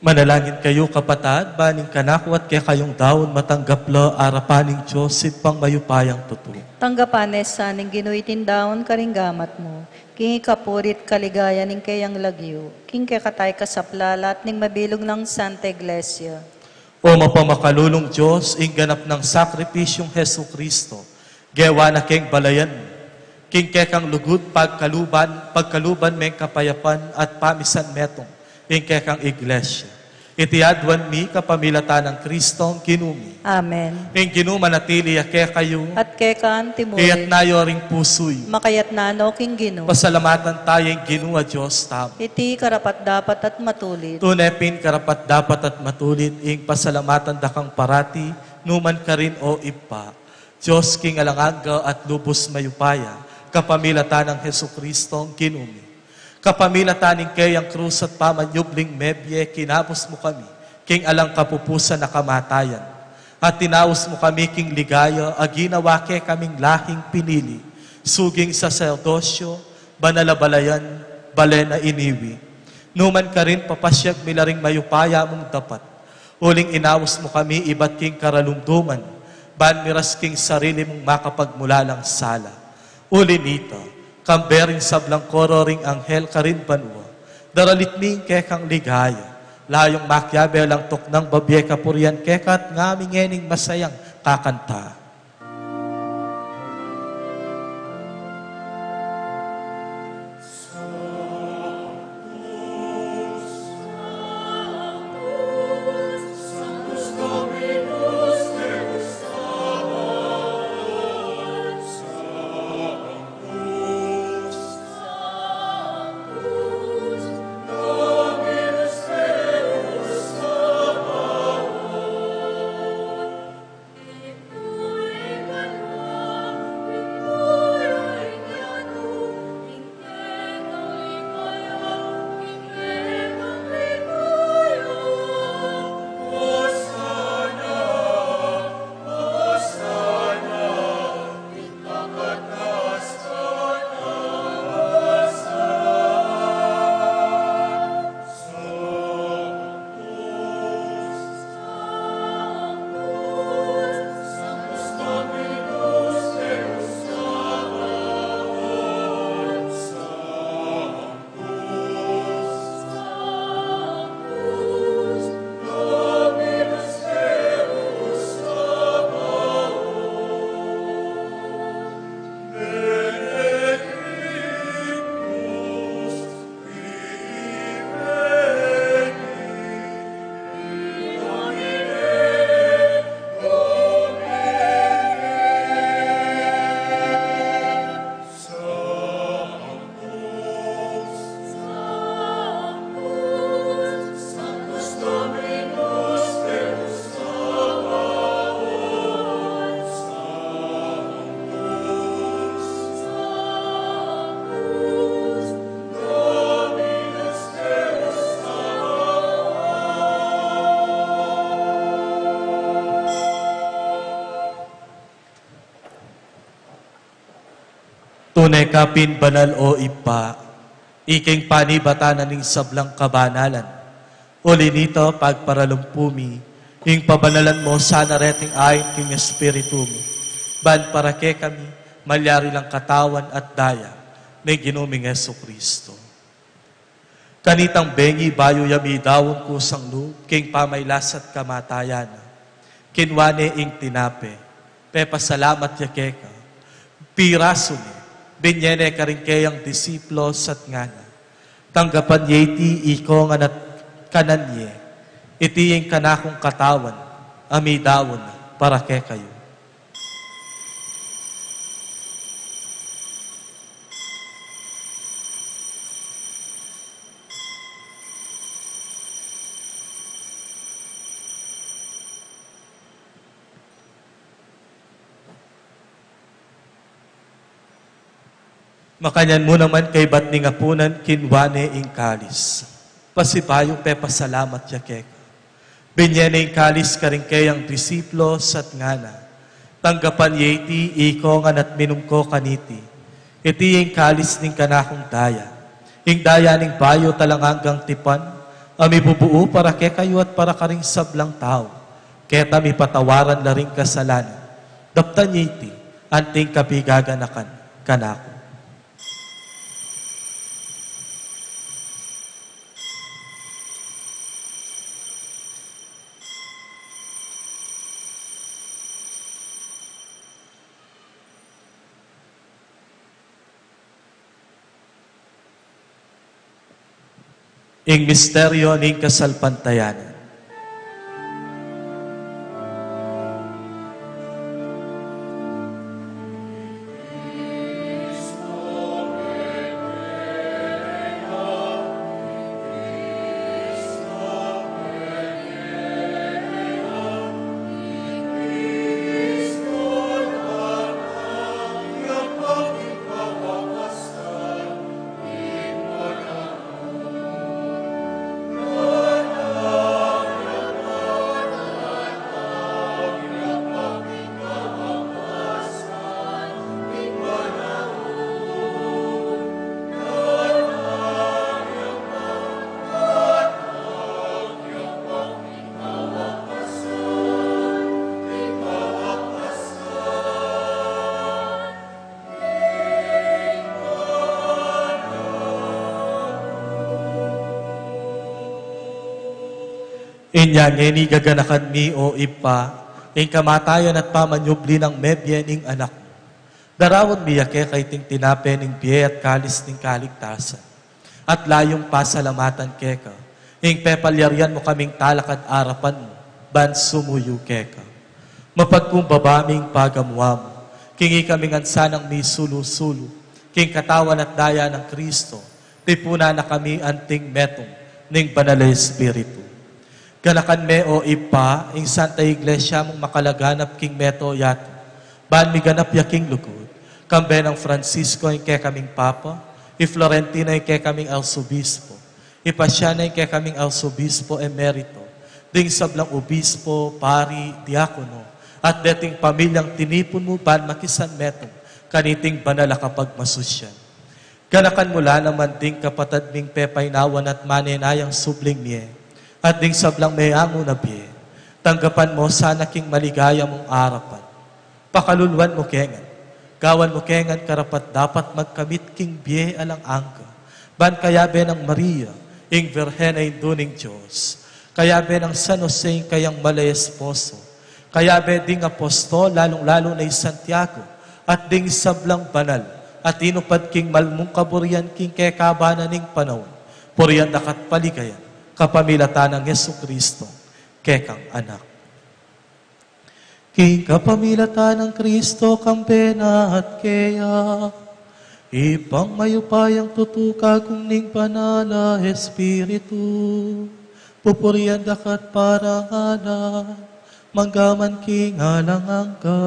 Manalangin kayu, kapatad, ban ing kanaku at kekayung daun matanggap la arapan ning Dios Ibpang mayupayang tutu. Tanggapan ne sa ning Ginu iting daun karing gamat mu, king ikapuri't kaligayan ning keyang lagyu, king kekatang kasaplalan at ning mabilug nang Santa Iglesia. O mapamakalulung Dios, ing ganap nang sakripisyung Jesucristo, gewa na keng balayan mu, king kekang lugud pagkaluban, pagkaluban meng kapayapan at pamisan metung ing kekang Iglesia. Iti aduan mi kapamilatan nang Kristong Ginu mi. Amen. Ing Ginu manatili ya kekayu. At keka antimurin. Iyatas yu ring pusu yu. Makayatas no king Ginu. Pasalamatan taya ing Ginu a Dios tamu. Iti karapat-dapat at matulid. Tune pin karapat-dapat at matulid ing pasalamatan da kang parati, numan karin, O Ibpa, Dios king alang angga at lubus mayupaya, kapamilatan nang Jesucristong Ginu mi. Kapamilatan ning keyang krus at pamanyubling mebie, kinabus mu kami king alang kapupusan a kamatayan, at tinaus mu kami king ligaya a ginawa kekaming lahing pinili, suging saserdosyo, banal a balayan, balen a iniwi. Numan karin papasyag mi la ring mayupaya mung dapat, uling inaus mu kami ibat king karalumduman, ban miras king sarili mung makapagmulalang sala. Uli nita, kambe ring sablang koro ring anghel karin banua, daralit mi ing kekang ligaya, layung makiabe lang tuknang babie kapurian keka at ngami ngening masayang kakanta. Tune ka pin banal, O Ibpa, ika ing panibatan na ning sablang kabanalan. Uli nita, pagparalumpu mi ing pabanalan mu sana reting ain king Espiritu mu, ban para kekami malyari lang katawan at daya ning Ginu ming Jesucristo. Kanitang bengi bayu ya midaun kusang lub king pamailas at kamatayan na, kinua ne ing tinape, pepasalamat ya keka, pirasu ne, binye ne karing keyang disipulus at ngana: Tanggapan ye iti ikong at kanan ye, iti ing kanakung katawan a midaun para kekayu. Makanyan mu naman kaybat ning apunan, kinua ne ing kalis, pasibayu pepasalamat ya keka, binye ne ing kalis karing keyang disipulus at ngana: Tanggapan ye iti ikong at minum ko kaniti, iti ing kalis ning kanakung daya, ing daya ning bayu at alang anggang tipan, a mibubuu para kekayu at para karing sablang tau, keta mipatawaran la ring kasalanan. Daptan ye iti anting kapigaganakan kanaku. Ing misteryo ning kasalpantayanan. Inya ngeni gaganakan mi, o Ibpa, ing kamatayan at pamanyubli nang mebie ning Anak mu. Daraun mi ya keka iting tinape ning bie at kalis ning kaligtasan. At layung pasalamatan keka ing pepalyarian mu kaming talakad arapan mu ban sumuyu keka. Mapagkumbaba ming pagamuan mu king ikami ngan sanang misulu-sulu king katawan at daya nang Kristo, tipunan na kami anting metung ning Banal a Espiritu. Ganakan me, o Ibpa, ing Santa Iglesia mung makalaganap king mabilug a yatu, ban miganap ya king lugud, kambe nang Francisco ing kekaming Papa, i Florentino ing kekaming Arsobispo, i Pasiano ing kekaming Arsobispo Emerito, ding sablang obispo, pari, diakono, at deting pamilyang tinipun mu ban makisanmetung kaniting banal a kapagmasusyan. Ganakan mu la naman ding kapatad ming pepainawan at manenayang subling mie, at ding sablang meangu na bie. Tanggapan mu sana king maligaya mung arapan. Pakaluluan mu ke ngan, gawan mu ke ngan karapat-dapat magkamit king bie alang angga, ban kayabe nang Maria, ing Virgen a Indu ning Dios, kayabe nang San Jose ing kayang mal a esposo, kayabe ding apostol, lalung-lalu na i Santiago, at ding sablang banal a tinupad king mal mung kaburian king kekaban na ning panaun, purian da ka at paligayan kapamilatan nang Jesucristo, kekang Anak. King kapamilatan nang Kristo, kambe na at keya, Ibpang mayupayang tutu, kagum ning Banal a Espiritu, pupurian da ka at parangalan, mangga man king alang angga.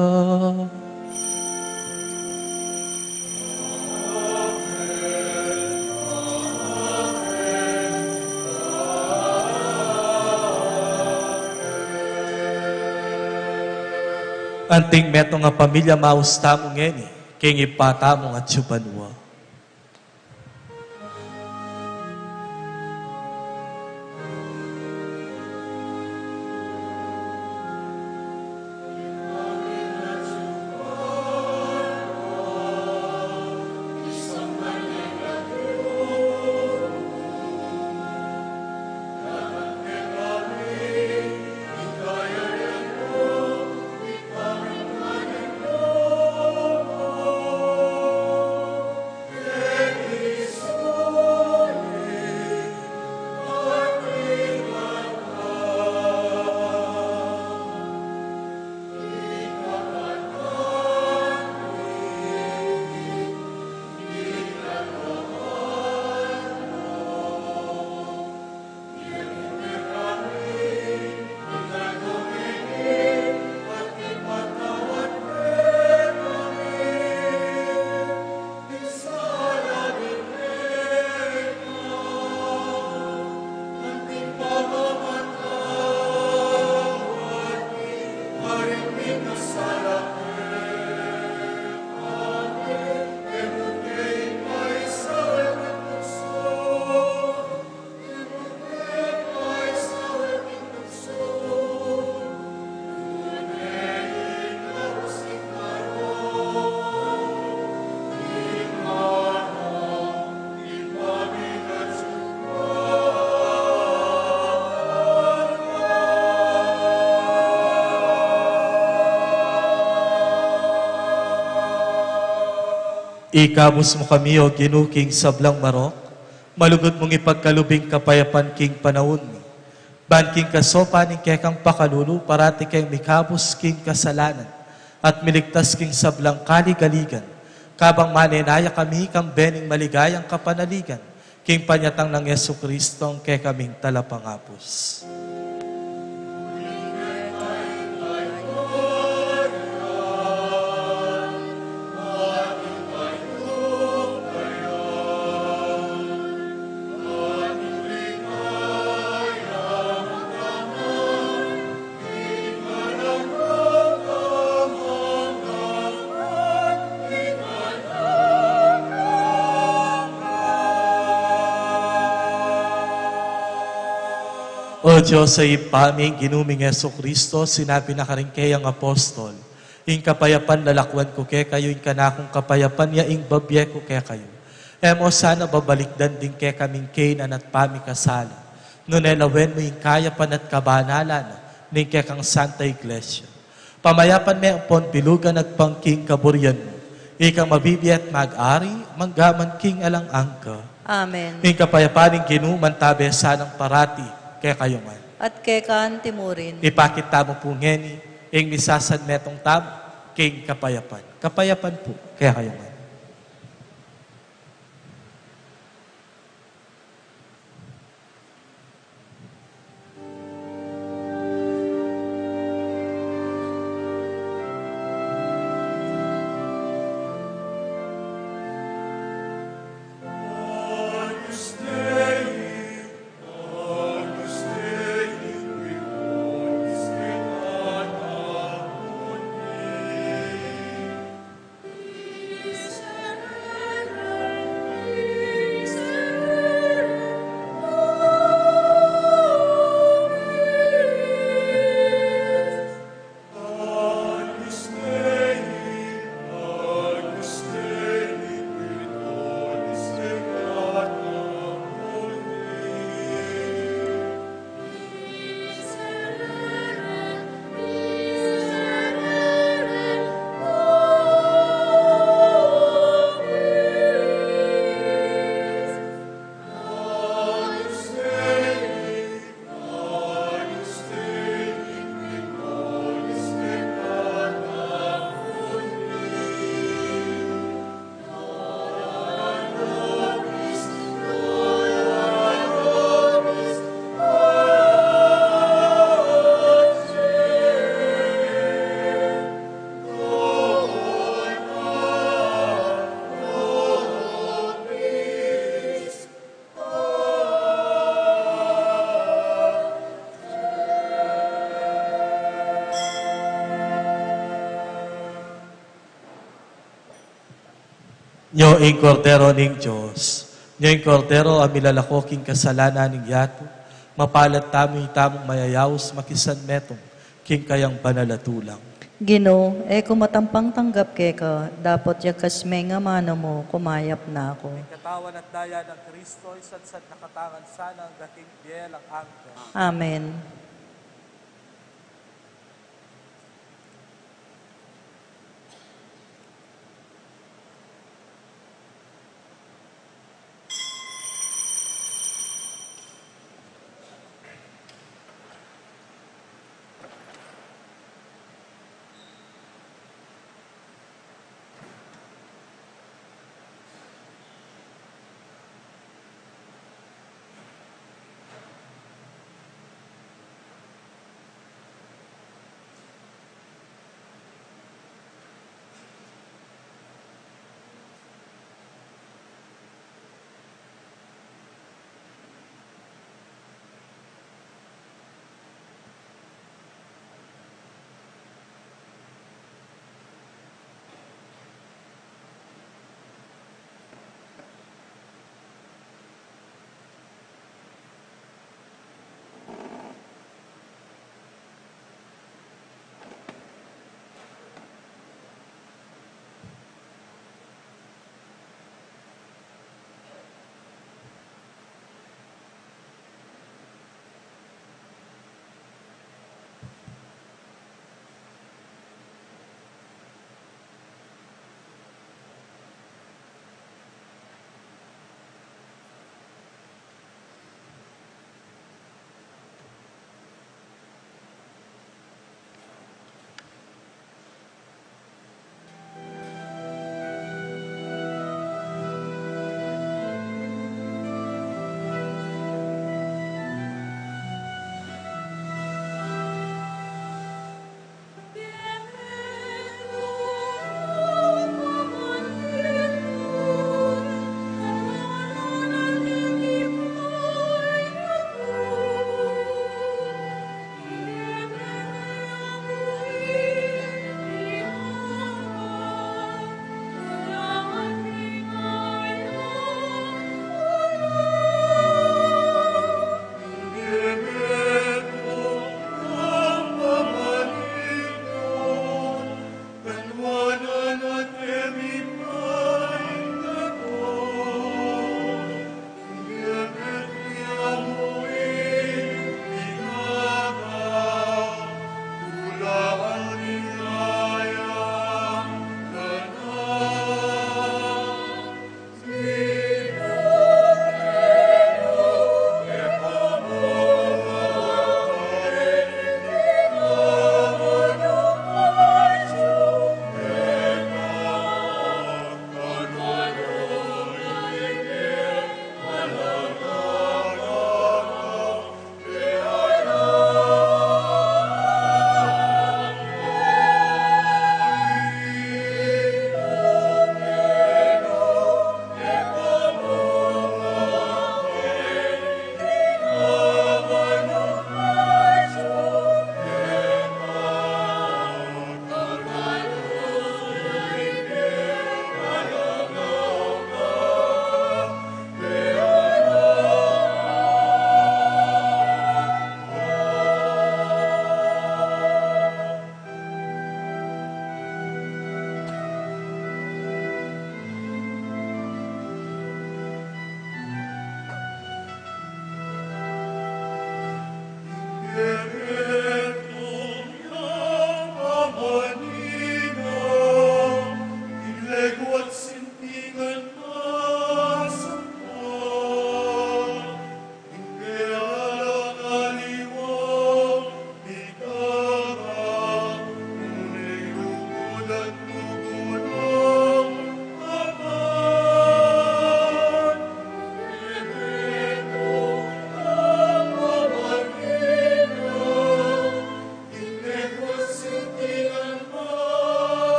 Anting metung a pamilya, maus tamu ngeni king Ibpa tamung atsu banua. Ikabus mu kami, O Ginu, king sablang marok, malugud mung ipagkalub ing kapayapan king panaun mi. Ban king kasaupan ning kekang pakalulu, parati keng mikabus king kasalanan, at miligtas king sablang kaligaligan, kabang manenaya kami kang bening maligayang kapanaligan, king panyatang nang Jesucristo, ing kekaming talapangabus. O Dios a Ibpa mi, ing Ginu ming Jesucristo, sinabi na karing keyang apostol, ing kapayapan lalakwan ku kekayu, ing kanakung kapayapan ya ing babie ku kekayu. E mu sana babalikdan ding kekaming kainan at pamikasala, nune lawen mu ing kayapan at kabanalan na ning kekang Santa Iglesia. Pamayapan me ampon bilugan agpang king kaburian mu. Ikang mabibie at mag-ari, mangga man king alang angga. Amen. Ing kapayapan ning Ginu mantabe sanang parati kekayu ngan. At keka anti mu rin. Ipakit tamu pu ngeni ing misasanmetung tamu king kapayapan. Kapayapan pu kekayu ngan. Nyo ing Kordero ning Dios. Nyo ing Kordero a milalako king kasalanan ning yatu. Mapalad tamu, itamung mayayaus makisanmetung king kayang banal a tulang. Ginu, e ku matampang tanggap keka, dapot yakas me ing amanu mu, kumayap na ku. Ing katawan at daya nang Kristo, isatsat na katamu ngan sana angga king bie alang angga. Amen.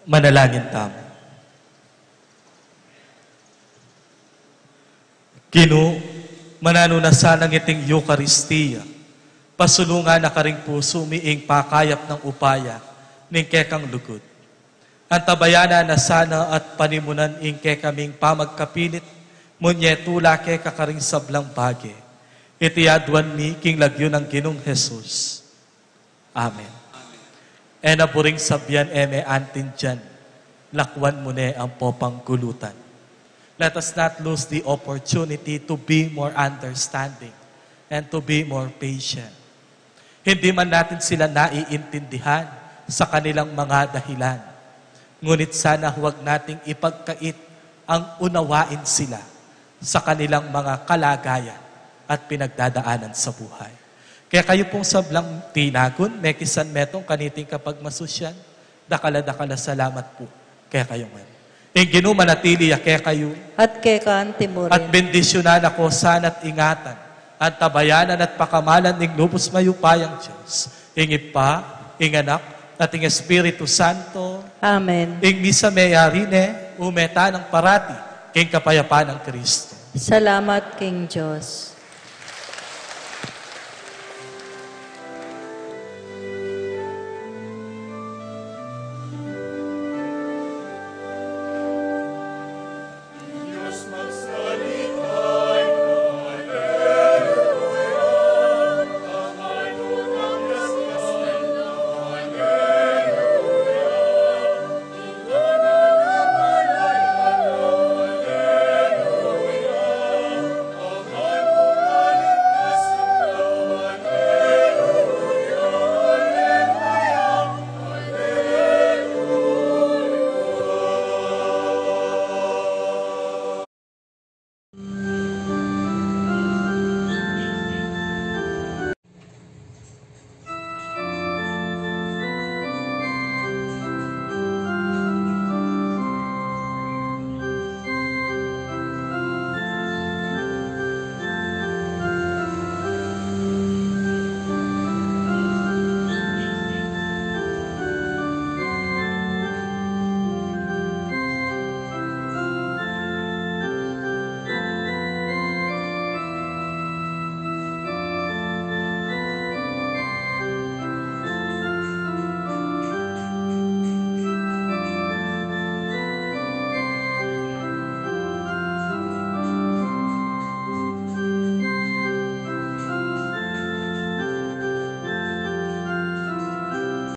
Manalangin tamu. Ginu, mananu na sanang iting Eukaristia, pasulungan na karing pusu mi ing pakayap nang upaya ning kekang lugud. Antabayanan na sana at panimunan ing kekaming pamagkapilit, munye tula keka karing sablang bage. Iti aduan mi king lagyu nang Ginung Jesus. Amen. E na buring sabian e me antindian, lakwan mu ne ampo panggulutan. Let us not lose the opportunity to be more understanding and to be more patient. Hindi man natin sila naiintindihan sa kanilang mga dahilan. Ngunit sana huwag nating ipagkait ang unawain sila sa kanilang mga kalagayan at pinagdadaanan sa buhay. Kaya kayu pung sablang tinagun, mekisan metung kaniting kapagmasusyan, dakal a dakal a salamat pu kekayu ngan. Ing Ginu manatili ya kekayu. At keka anti mu rin. At bendisyunan na ko sana at ingatan, antabayanan at pakamalan ning lubus mayupayang Dios, ing Ibpa, ing Anak, at ing Espiritu Santo. Amen. Ing misa meyari ne, ume tanang parati king kapayapan nang Kristo. Salamat king Dios.